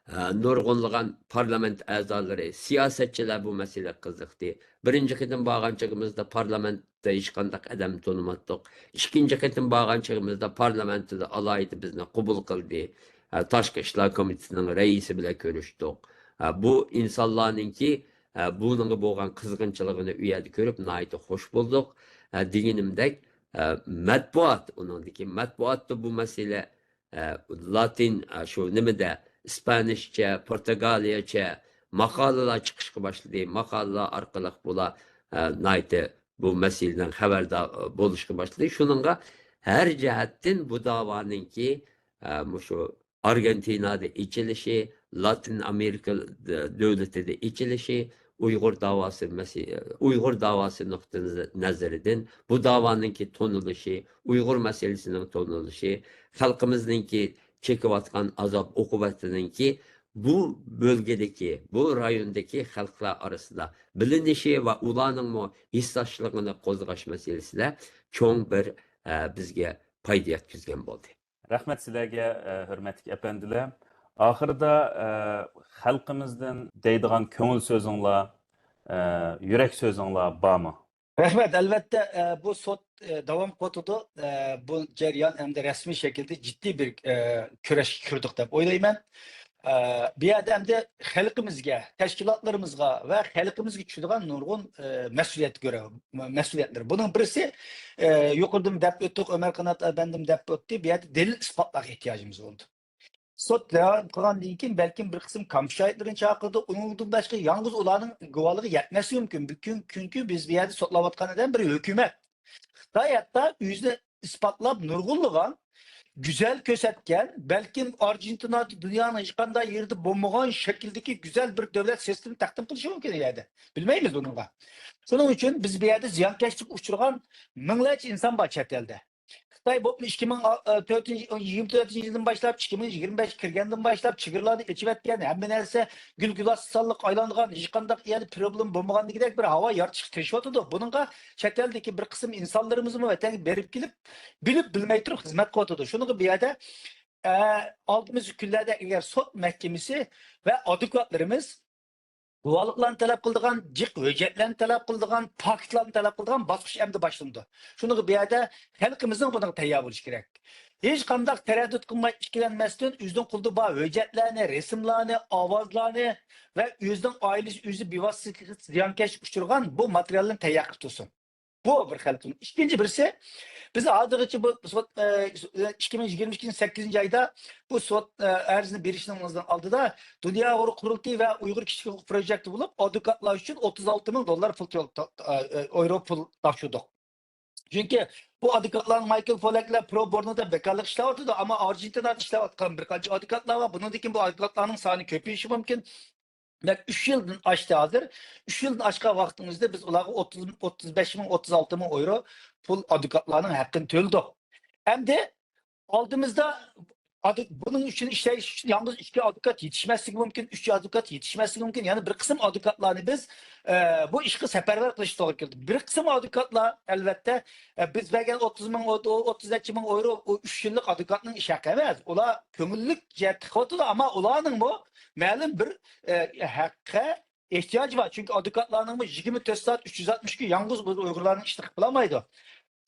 ئە، نۇرغۇنلىغان پارلامېنت ئەزالىرى، سىياسەتچىلەر بۇ مەسىلىگە قىزىقتى. بىرىنچى قېتىم بارغان چېغىمىزدا پارلامېنتتا ھېچقانداق ئادەم تونۇماتتۇق. ئىككىنچى قېتىم بارغان چېغىمىزدا پارلامېنتىدا ئالاھىدە بىزنى قوبۇل قىلدى. ئە، تاشقى ئىشلار كومىتېتىنىڭ رەئىسى بىلەن كۆرۈشتۇق. ئە، بۇ ئىنسانلارنىڭكى، ئە، بۇنىڭغا بولغان قىزغىنچىلىقىنى ئۇ يەردە كۆرۈپ ناھايىتى خوش بولدۇق. ئە، دېگىنىمدەك، ئە، مەتبۇئات، ئۇنىڭدىكى مەتبۇئاتتا بۇ مەسىلە، ئە، لاتىن، ئە، شۇ نېمىدە، ئىسپانىشچە، پورتۇگالىيەچە ماقالىلار چىقىشقا باشلىدى. ماقالىلار ئارقىلىق بۇلار، ئە، ناھايىتى بۇ مەسىلىدىن خەۋەردار، ئە، بولۇشقا باشلىدى. شۇنىڭغا ھەر جەھەتتىن بۇ داۋانىڭكى، ئە، مۇشۇ ئارگېنتىنادا ئېچىلىشى، لاتىن ئامېرىكا دۆلىتىدە ئېچىلىشى، ئۇيغۇر داۋاسى مەسە-، ئۇيغۇر داۋاسى نۇقتىئى نەزىرىدىن بۇ داۋانىڭكى تونۇلۇشى، ئۇيغۇر مەسىلىسىنىڭ تونۇلۇشى، خەلقىمىزنىڭكى چېكىۋاتقان ئازاب ئوقۇبەتىنىڭكى بۇ بۆلگىدىكى، بۇ رايوندىكى خەلقلەر ئارىسىدا بىلىنىشى ۋە ئۇلارنىڭمۇ ھېسداشلىقىنى قوزغاش مەسىلىسىدە چوڭ بىر، ئە، بىزگە پايدا يەتكۈزگەن بولدى. رەھمەت سىلەرگە، ئە، ھۆرمەتلىك ئەپەندىلەر. ئاخىرىدا، ئە، خەلقىمىزدىن دەيدىغان كۆڭۈل سۆزۈڭلار، ئە، يۈرەك سۆزۈڭلار بارمۇ؟ رەھمەت. ئەلۋەتتە، ئە، بۇ سوت، ئە، داۋام قىلىۋاتىدۇ. ئە، بۇ جەريان ئەمدى رەسمىي شەكىلدە جىددىي بىر، ئە، كۈرەشكە كىردۇق دەپ ئويلايمەن. ئە، بۇ يەردە ئەمدى خەلقىمىزگە، تەشكىلاتلىرىمىزغا ۋە خەلقىمىزگە چۈشىدىغان نۇرغۇن، ئە، مەسئۇلىيەت كۆرە-، مەسئۇلىيەتلەر. بۇنىڭ بىرسى، ئە، يۇقىرىدىمۇ دەپ ئۆتتۇق، ئۆمەر قانات ئەپەندىم دەپ ئۆتتى، بۇ يەردە دەلىل ئىسپاتلارغا ئېھتىياجىمىز بولىدۇ. سوت داۋام قىلغاندىن كېيىن بەلكىم بىر قىسىم كامپ شاھىتلىرىنى چاقىرىدۇ. ئۇنىڭدىن باشقا يالغۇز ئۇلارنىڭ گۇۋاھلىقى يەتمەسلىكى مۇمكىن. چۈنكى بىز بۇ يەردە سوتلاۋاتقان ئادەم بىر ھۆكۈمەت. خىتاي ھەتتا ئۆزىنى ئىسپاتلاپ نۇرغۇنلىغان، گۈزەل كۆرسەتكەن، بەلكىم ئارژېنتىنا دۇنيانىڭ ھېچقانداق يېرىدە بولمىغان شەكىلدىكى گۈزەل بىر دۆلەت سىستېما تەقدىم قىلىشى مۇمكىن ئۇ يەردە. بىلمەيمىز بۇنىڭغا. شۇنىڭ ئۈچۈن بىز بۇ يەردە زىيانكەشلىككە ئۇچرىغان مىڭلارچە ئىنسان بار چەت ئەلدە. خىتاي بولۇپمۇ ئىككى مىڭ تۆتىنچى، يىگىرمە تۆتىنچى يىلدىن باشلاپ ئىككى مىڭ يىگىرمە بەش كىرگەندىن باشلاپ چېگرىلارنى ئېچىۋەتكەن، ھەممە نەرسە گۈل گۈلەستانلىق ئايلانغان، ھېچقانداق يەردە پروبلېما بولمىغاندىكىدەك بىر ھاۋا يارىتىشقا تىرىشىۋاتىدۇ. بۇنىڭغا چەت ئەلدىكى بىر قىسىم ئىنسانلىرىمىزمۇ ۋەتەنگە بېرىپ كېلىپ، بىلىپ بىلمەي تۇرۇپ خىزمەت قىلىۋاتىدۇ. شۇنىڭغا بۇ يەردە، ئە، ئالدىمىزدىكى كۈنلەردە ئەگەر سوت مەھكىمىسى ۋە ئادۋوكاتلىرىمىز گۇۋاھلىقلارنى تەلەپ قىلىدىغان، جىق ھۆججەتلەرنى تەلەپ قىلىدىغان، پاكىتلارنى تەلەپ قىلىدىغان باسقۇچ ئەمدى باشلىنىدۇ. شۇنىڭغا بۇ يەردە خەلقىمىزنىڭ بۇنىڭغا تەييار بولۇشى كېرەك. ھېچقانداق تەرەددۇت قىلماي، ئىككىلەنمەستىن ئۆزىنىڭ قولىدا بار ھۆججەتلەرنى، رەسىملارنى، ئاۋازلارنى ۋە ئۆزىنىڭ ئائىلىسى ئۆزى بىۋاسىتە زىيانكەشلىككە ئۇچرىغان بۇ ماتېرىيالنى تەييار قىلىپ تۇرسۇن. بۇ بىر خىل. ئىككىنچى بىرسى، بىز ھازىرغىچە بۇ سوت، ئە، ئىككى مىڭ يىگىرمە ئىككىنچى سەككىزىنچى ئايدا بۇ سوت، ئە، ئەرزىنى بېرىشنىڭ ئالدىدا دۇنيا ئۇيغۇر قۇرۇلتىيى ۋە ئۇيغۇر كىشىلىك ھوقۇق پروجېكتى بولۇپ، ئادۋوكاتلار ئۈچۈن ئوتتۇز ئالتە مىڭ دوللار پۇل تۆل-، تۆ-، ئە، ئە، ئايرو پۇل تاپشۇردۇق. چۈنكى بۇ ئادۋوكاتلار مايكل پولاكلار پرو بورنودا بىكارلىق ئىشلەۋاتىدۇ، ئەمما ئارژېنتىنادا ئىشلەۋاتقان بىر قانچە ئادۋوكاتلار بار. بۇنىڭدىن كېيىن بۇ ئادۋوكاتلارنىڭ سانى كۆپىيىشى مۇمكىن. دېمەك، ئۈچ يىلدىن ئاشتى ھازىر. ئۈچ يىلدىن ئاشقان ۋاقتىڭىزدا بىز ئۇلارغا ئوتتۇز، ئوتتۇز بەش مىڭ، ئوتتۇز ئالتە مىڭ ئايرو پۇل ئادۋوكاتلارنىڭ ھەققىنى تۆلىدۇق. ئەمدى ئالدىمىزدا ئادۋ-، بۇنىڭ ئۈچۈن ئىشلەش ئۈچۈن يالغۇز ئىككى ئادۋوكات يېتىشمەسلىكى مۇمكىن، ئۈچ ئادۋوكات يېتىشمەسلىكى مۇمكىن. يەنە بىر قىسىم ئادۋوكاتلارنى بىز، ئە، بۇ ئىشقا سەپەرۋەر قىلىش توغرا كېلىدۇ. بىر قىسىم ئادۋوكاتلار، ئەلۋەتتە، ئە، بىز بەرگەن ئوتتۇز مىڭ، ئوتتۇز نەچچە مىڭ ئايرو، ئۇ ئۈچ يىللىق ئادۋوكاتنىڭ ئىش ھەققى ئەمەس. ئۇلار كۆڭۈللۈك جەھەتتە قىلىۋاتىدۇ، ئەمما ئۇلارنىڭمۇ مەلۇم بىر، ئە، ھەققە ئېھتىياجى بار. چۈنكى ئادۋوكاتلارنىڭمۇ يىگىرمە تۆت سائەت، ئۈچ يۈز ئاتمىش كۈن يالغۇز بۇ ئۇيغۇرلارنىڭ ئىشىنى قىلىپ بولالمايدۇ.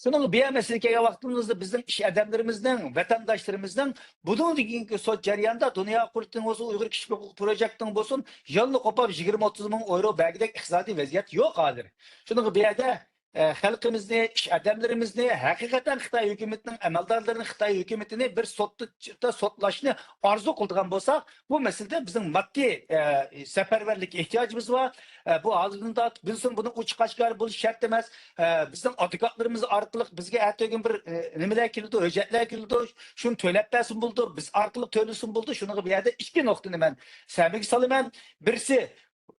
شۇنىڭ بۇ مەسىلىگە كەلگەن ۋاقتىمىزدا بىزنىڭ ئىش ئادەملىرىمىزنىڭ، ۋەتەنداشلىرىمىزنىڭ بۇنىڭدىن كېيىنكى سوت جەريانىدا دۇنيا قۇرۇلتىيىنىڭ بولسۇن، ئۇيغۇر كىشىلىك ھوقۇق پروجېكتىنىڭ بولسۇن، يىلدا قوپاپ يىگىرمە ئوتتۇز مىڭ ئايرو بەرگۈدەك ئىقتىسادىي ۋەزىيەت يوق ھازىر. شۇنىڭغا بۇ يەردە، ئە، خەلقىمىزنى، ئىش ئادەملىرىمىزنى، ھەقىقەتەن خىتاي ھۆكۈمىتىنىڭ ئەمەلدارلىرىنى، خىتاي ھۆكۈمىتىنى بىر سوتتا سوتلاشنى ئارزۇ قىلىدىغان بولساق، بۇ مەسىلىدە بىزنىڭ ماددىي، ئە، سەپەرۋەرلىككە ئېھتىياجىمىز بار. ئە، بۇ ھازىردىن تارتىپ بىلسۇن، بۇنىڭ ئوچۇق ئاشكارا بولۇشى شەرت ئەمەس. ئە، بىزنىڭ ئادۋوكاتلىرىمىز ئارقىلىق بىزگە ئەتىگۈن بىر، ئە، نېمىلەر كېلىدۇ، ھۆججەتلەر كېلىدۇ، شۇنى تۆلەپ بەرسىمۇ بولىدۇ، بىز ئارقىلىق تۆلىسىمۇ بولىدۇ. شۇنىڭغا بۇ يەردە ئىككى نۇقتىنى مەن سەمىگە سالىمەن. بىرسى،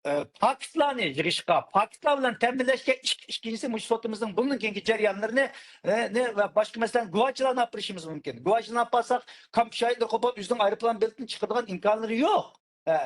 ئە، پاكىتلارنى يىغىشقا، پاكىتلار بىلەن تەمىنلەشكە، ئىك-، ئىككىنچىسى، مۇشۇ سوتىمىزنىڭ بۇنىڭ كېيىنكى جەريانلىرىنى، ئە، نى ۋە باشقا مەسىلەن، گۇۋاچىلارنى ئاپىرىشىمىز مۇمكىن. گۇۋاچىلارنى ئاپارساق، كامپ شاھىتلىرى قوپۇپ، ئۆزىنىڭ ئايروپىلان بېلىتىنى چىقىرىدىغان ئىمكانلىرى يوق. ھە.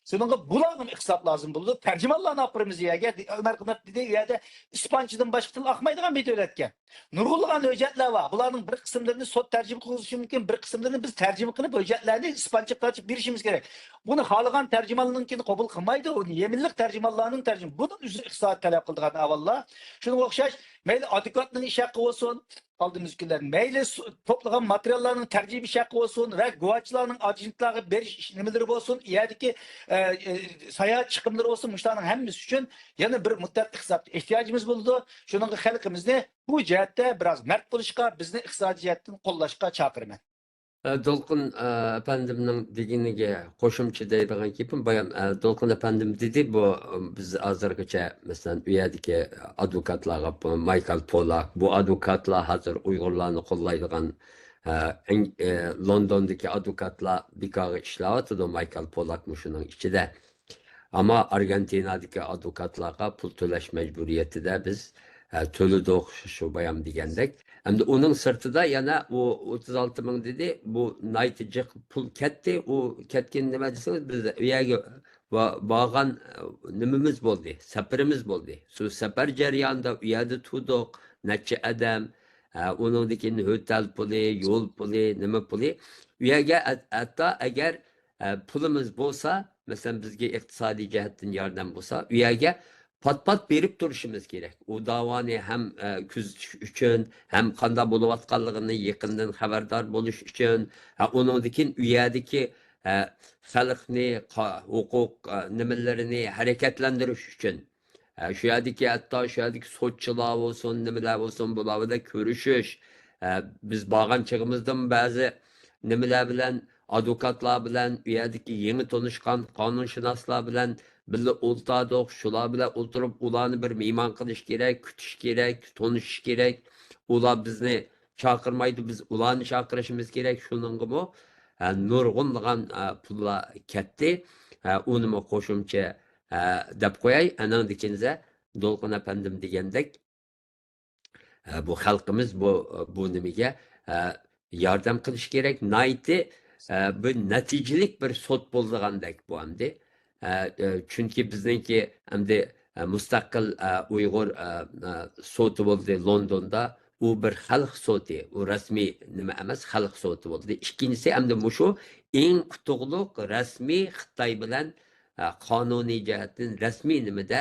شۇنىڭغا بۇلارغىمۇ ئىقتىساد لازىم بولىدۇ. تەرجىمانلارنى ئاپىرىمىز يەرگە. ئۆمەر قانات دېدى، ئۇ يەردە ئىسپانچىدىن باشقا تىل ئاقمايدىغان بىر دۆلەتكەن. نۇرغۇنلىغان ھۆججەتلەر بار. بۇلارنىڭ بىر قىسىملىرىنى سوت تەرجىمە قىلىشى مۇمكن، بىر قىسىملىرىنى بىز تەرجىمە قىلىپ، ھۆججەتلەرنى ئىسپانچە قىلىپ بېرىشىمىز كېرەك. بۇنى خالىغان تەرجىمانلارنىڭكىنى قوبۇل قىلمايدۇ. ئۇنى يېمىنلىق تەرجىمانلارنىڭ تەرجىمە. بۇنىڭ ئۆزى ئىقتىساد تەلەپ قىلىدىغان ئەھۋاللار. شۇنىڭغا ئوخشاش، مەيلى ئادۋوكاتنىڭ ئىش ھەققى بولسۇن، ئالدىمىزدىكى كۈنلەر مەيلى سو-، توپلىغان ماتېرىياللارنىڭ تەرجىمە ئىش ھەققى بولسۇن ۋە گۇۋاچىلارنىڭ ئاگېنتلارغا بېرىش ئىش نېمىلىرى بولسۇن، ئۇ يەردىكى، ئە، ئە، ساياھەت چىقىملىرى بولسۇن، مۇشۇلارنىڭ ھەممىسى ئۈچۈن يەنە بىر مۇددەت ئىقتىسادقا ئېھتىياجىمىز بولىدۇ. شۇنىڭغا خەلقىمىزنى بۇ جەھەتتە بىراز مەرد بولۇشقا، بىزنى ئىقتىسادىي جەھەتتىن قوللاشقا چاقىرىمەن. ئە، دولقۇن، ئە، ئەپەندىمنىڭ دېگىنىگە قوشۇمچە دەيدىغان گېپىم بايام، ئە، دولقۇن ئەپەندىم دېدى، بۇ، ئە، بىز ھازىرغىچە، مەسىلەن، ئۇ يەردىكى ئادۋوكاتلارغا، بۇ مايكل پولاك، بۇ ئادۋوكاتلار ھازىر ئۇيغۇرلارنى قوللايدىغان، ئە، ئىڭ-، ئە، لوندوندىكى ئادۋوكاتلار بىكارغا ئىشلەۋاتىدۇ، مايكل پولاكمۇ شۇنىڭ ئىچىدە. ئەمما ئارگېنتىنادىكى ئادۋوكاتلارغا پۇل تۆلەش مەجبۇرىيىتىدە بىز، ئە، تۆلىدۇق، شۇ بايام دېگەندەك. ئەمدى ئۇنىڭ سىرتىدا يەنە ئۇ ئوتتۇز ئالتە مىڭ دېدى، بۇ ناھايىتى جىق پۇل كەتتى. ئۇ كەتكىنى نېمە دېسىڭىز، بىز ئۇ يەرگە با-، بارغان، ئە، نېمىمىز بولدى، سەپىرىمىز بولدى. شۇ سەپەر جەريانىدا ئۇ يەردە تۇردۇق، نەچچە ئادەم، ئە، ئۇنىڭدىن كېيىن ھوتېل پۇلى، يول پۇلى، نېمە پۇلى. ئۇ يەرگە ھە-، ھەتتا ئەگەر، ئە، پۇلىمىز بولسا، مەسىلەن، بىزگە ئىقتىسادىي جەھەتتىن ياردەم بولسا، ئۇ يەرگە پات-پات بېرىپ تۇرۇشىمىز كېرەك. ئۇ داۋانى ھەم، ئە، كۆزىتىش ئۈچۈن، ھەم قانداق بولۇۋاتقانلىقىنى يېقىندىن خەۋەردار بولۇش ئۈچۈن، ھە، ئۇنىڭدىن كېيىن ئۇ يەردىكى، ئە، خەلقنى، قا-، ھوقۇق، ئە، نېمىلىرىنى ھەرىكەتلەندۈرۈش ئۈچۈن. ئە، شۇ يەردىكى، ھەتتا شۇ يەردىكى سوتچىلار بولسۇن، نېمىلەر بولسۇن، بۇلار بىلەن كۆرۈشۈش. ئە، بىز بارغان چېغىمىزدىمۇ بەزى نېمىلەر بىلەن ئادۋوكاتلار بىلەن، ئۇ يەردىكى يېڭى تونۇشقان قانۇنشۇناسلار بىلەن بىللە ئولتۇردۇق. شۇلار بىلەن ئولتۇرۇپ، ئۇلارنى بىر مېھمان قىلىش كېرەك، كۈتۈش كېرەك، تونۇشۇش كېرەك. ئۇلار بىزنى چاقىرمايدۇ، بىز ئۇلارنى چاقىرىشىمىز كېرەك. شۇنىڭغىمۇ، ھە، نۇرغۇنلىغان، ھە، پۇللار كەتتى. ھە، ئۇنىمۇ قوشۇمچە، ھە، دەپ قوياي. ئەنىڭدىن كېيىن دولقۇن ئەپەندىم دېگەندەك، ھە، بۇ خەلقىمىز بۇ، بۇ نېمىگە، ھە، ياردەم قىلىش كېرەك. ناھايىتى، ھە، بىر نەتىجىلىك بىر سوت بولىدىغاندەك بۇ ئەمدى. ھە، ئە، چۈنكى بىزنىڭكى ئەمدى، ئە، مۇستەقىل، ئە، ئۇيغۇر، ئە، ئە، سوتى بولدى لوندوندا. ئۇ بىر خەلق سوتى، ئۇ رەسمىي نېمە ئەمەس، خەلق سوتى بولدى. ئىككىنچىسى ئەمدى مۇشۇ ئەڭ ئۇتۇقلۇق رەسمىي خىتاي بىلەن، ئە، قانۇنىي جەھەتتىن رەسمىي نېمىدە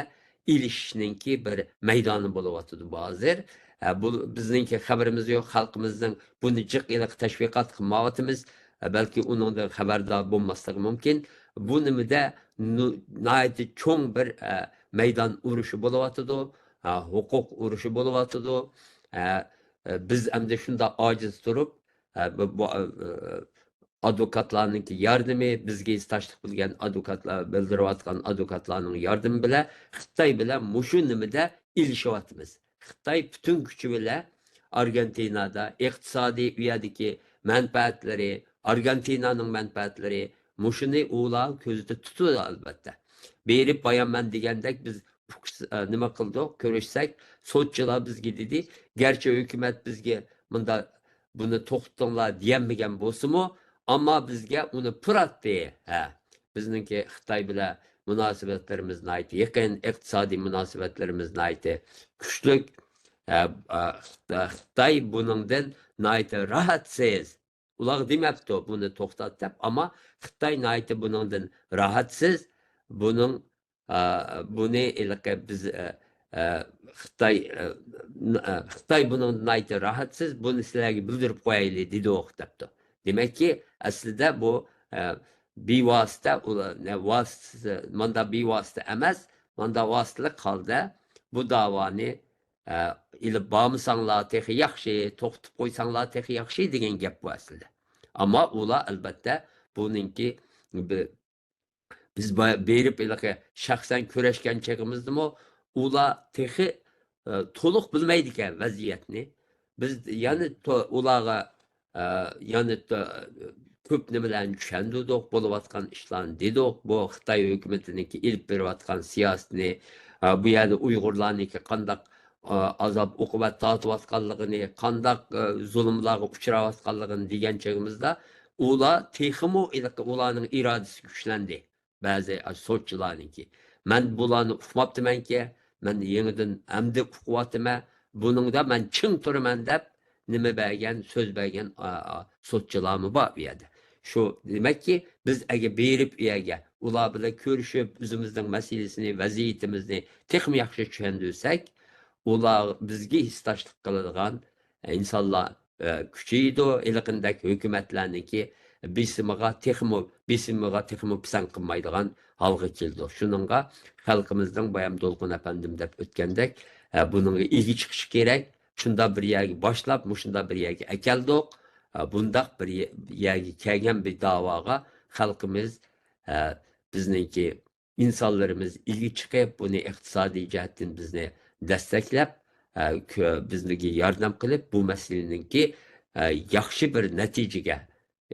ئېلىشىشنىڭكى بىر مەيدانى بولۇۋاتىدۇ بۇ ھازىر. ئە، بۇ بىزنىڭكى خەۋىرىمىز يوق، خەلقىمىزنىڭ بۇنى جىق ھېلىقى تەشۋىقات قىلمايۋاتىمىز. ئە، بەلكى ئۇنىڭدىن خەۋەردار بولماسلىقى مۇمكىن. بۇ نېمىدە نۇ-، ناھايىتى چوڭ بىر، ئە، مەيدان ئۇرۇشى بولۇۋاتىدۇ، ئە، ھوقۇق ئۇرۇشى بولۇۋاتىدۇ. ئە، ئە، بىز ئەمدى شۇنداق ئاجىز تۇرۇپ، ئە، بۇ، بۇ، ئە، ئادۋوكاتلارنىڭكى ياردىمى، بىزگە ھېسداشلىق بىلگەن ئادۋوكاتلار، بىلدۈرۈۋاتقان ئادۋوكاتلارنىڭ ياردىمى بىلەن خىتاي بىلەن مۇشۇ نېمىدە ئېلىشىۋاتىمىز. خىتاي پۈتۈن كۈچى بىلەن ئارگېنتىنادا ئىقتىسادىي، ئۇ يەردىكى مەنپەئەتلىرى، ئارگېنتىنانىڭ مەنپەئەتلىرى، مۇشۇنى ئۇلار كۆزدە تۇتىدۇ، ئەلۋەتتە. بېرىپ بايان مەن دېگەندەك بىز پۇكس-، ئە، نېمە قىلدۇق، كۆرۈشسەك، سوتچىلار بىزگە دېدى، گەرچە ھۆكۈمەت بىزگە مۇنداق بۇنى توختىتىڭلار دېيەلمىگەن بولسىمۇ، ئەمما بىزگە ئۇنى پۇراتتى. ھە، بىزنىڭكى خىتاي بىلەن مۇناسىۋەتلىرىمىز ناھايىتى يېقىن، ئىقتىسادىي مۇناسىۋەتلىرىمىز ناھايىتى كۈچلۈك. ھە، ئا، خىتا-، خىتاي بۇنىڭدىن ناھايىتى راھەتسىز. ئۇلارغا دېمەپتۇ، بۇنى توختات دەپ، ئەمما خىتاي ناھايىتى بۇنىڭدىن راھەتسىز. بۇنىڭ ئا، بۇنى ھېلىقى بىز، ئە، ئە، خىتاي، ئە، ن-، ئە، خىتاي بۇنىڭدىن ناھايىتى راھەتسىز، بۇنى سىلەرگە بىلدۈرۈپ قويايلى، دېدۇق، دەپتۇ. دېمەككى، ئەسلىدە بۇ، ئە، بىۋاسىتە، ئۇلا-، نە، ۋاسىتىسى، ماندا بىۋاسىتە ئەمەس، ماندا ۋاسىتىلىك ھالدا بۇ داۋانى، ئە، ئېلىپ بارمىساڭلار تېخى ياخشى، توختىتىپ قويساڭلار تېخى ياخشى دېگەن گەپ بۇ ئەسلىدە. ئەمما ئۇلار، ئەلۋەتتە، بۇنىڭكى بى-، بىز با-، بېرىپ ھېلىقى شەخسەن كۆرۈشكەن چېغىمىزدىمۇ ئۇلار تېخى، ئە، تولۇق بىلمەيدىكەن ۋەزىيەتنى. بىز يەنە تو-، ئۇلارغا، ئە، يەنە تو-، كۆپ نېمىلەرنى چۈشەندۈردۇق، بولۇۋاتقان ئىشلارنى دېدۇق. بۇ خىتاي ھۆكۈمىتىنىڭكى ئېلىپ بېرىۋاتقان سىياسىتىنى، ئە، بۇ يەردە ئۇيغۇرلارنىڭكى قانداق، ئە، ئازاب-ئوقۇبەت تارتىۋاتقانلىقىنى، قانداق، ئە، زۇلۇملارغا ئۇچراۋاتقانلىقىنى دېگەن چېغىمىزدا، ئۇلار تېخىمۇ ھېلىقى ئۇلارنىڭ ئىرادىسى كۈچلەندى. بەزى سوتچىلارنىڭكى. مەن بۇلارنى ئۇقماپتىمەنكى، مەن يېڭىدىن ئەمدى ئۇقۇۋاتىمەن. بۇنىڭدا مەن چىڭ تۇرىمەن دەپ نېمە بەرگەن، سۆز بەرگەن، ئا، ئا، سوتچىلارمۇ بار ئۇ يەردە. شۇ دېمەككى، بىز ئەگەر بېرىپ ئۇ يەرگە، ئۇلار بىلەن كۆرۈشۈپ، ئۆزىمىزنىڭ مەسىلىسىنى، ۋەزىيىتىمىزنى تېخىمۇ ياخشى چۈشەندۈرسەك، ئۇلار بىزگە ھېسداشلىق قىلىدىغان ئىنسانلار، ئە، كۈچىيىدۇ. ھېلىقىندەك ھۆكۈمەتلەرنىڭكى بېسىمىغا تېخىمۇ، بېسىمىغا تېخىمۇ پىسەنت قىلمايدىغان ھالغا كېلىدۇ. شۇنىڭغا خەلقىمىزنىڭ بايام دولقۇن ئەپەندىم دەپ ئۆتكەندەك، ئە، بۇنىڭغا ئىگە چىقىشى كېرەك. شۇنداق بىر يەرگە باشلاپ، مۇشۇنداق بىر يەرگە ئەكەلدۇق. ئە، بۇنداق بىر يە-، يەرگە كەلگەن بىر داۋاغا خەلقىمىز، ئە، بىزنىڭكى ئىنسانلىرىمىز ئىگە چىقىپ، بۇنى ئىقتىسادىي جەھەتتىن بىزنى دەستەكلەپ، ئە، كۆ-، بىزگە ياردەم قىلىپ، بۇ مەسىلىنىڭكى، ئە، ياخشى بىر نەتىجىگە،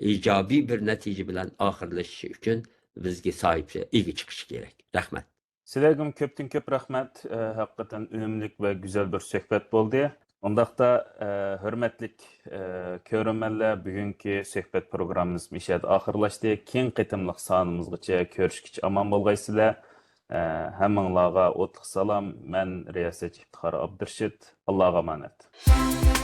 ئىجابىي بىر نەتىجە بىلەن ئاخىرلىشىشى ئۈچۈن بىزگە ساھىب، ئىگە چىقىشى كېرەك. رەھمەت. سىلەرگىمۇ كۆپتىن كۆپ رەھمەت. ئە، ھەقىقەتەن ئۈنۈملۈك ۋە گۈزەل بىر سۆھبەت بولدى. ئۇنداقتا، ئە، ھۆرمەتلىك، ئە، كۆرۈرمەنلەر، بۈگۈنكى سۆھبەت پروگراممىمىز مۇشۇ يەردە ئاخىرلاشتى. كېيىنكى قېتىملىق سانىمىزغىچە كۆرۈشكىچە ئامان بولغايسىلەر. ئە، ھەممىڭلارغا ئوتلۇق سالام. مەن رىياسەتچى ئىپتىخار ئابدۇرېشىت. ئاللاغا ئامانەت.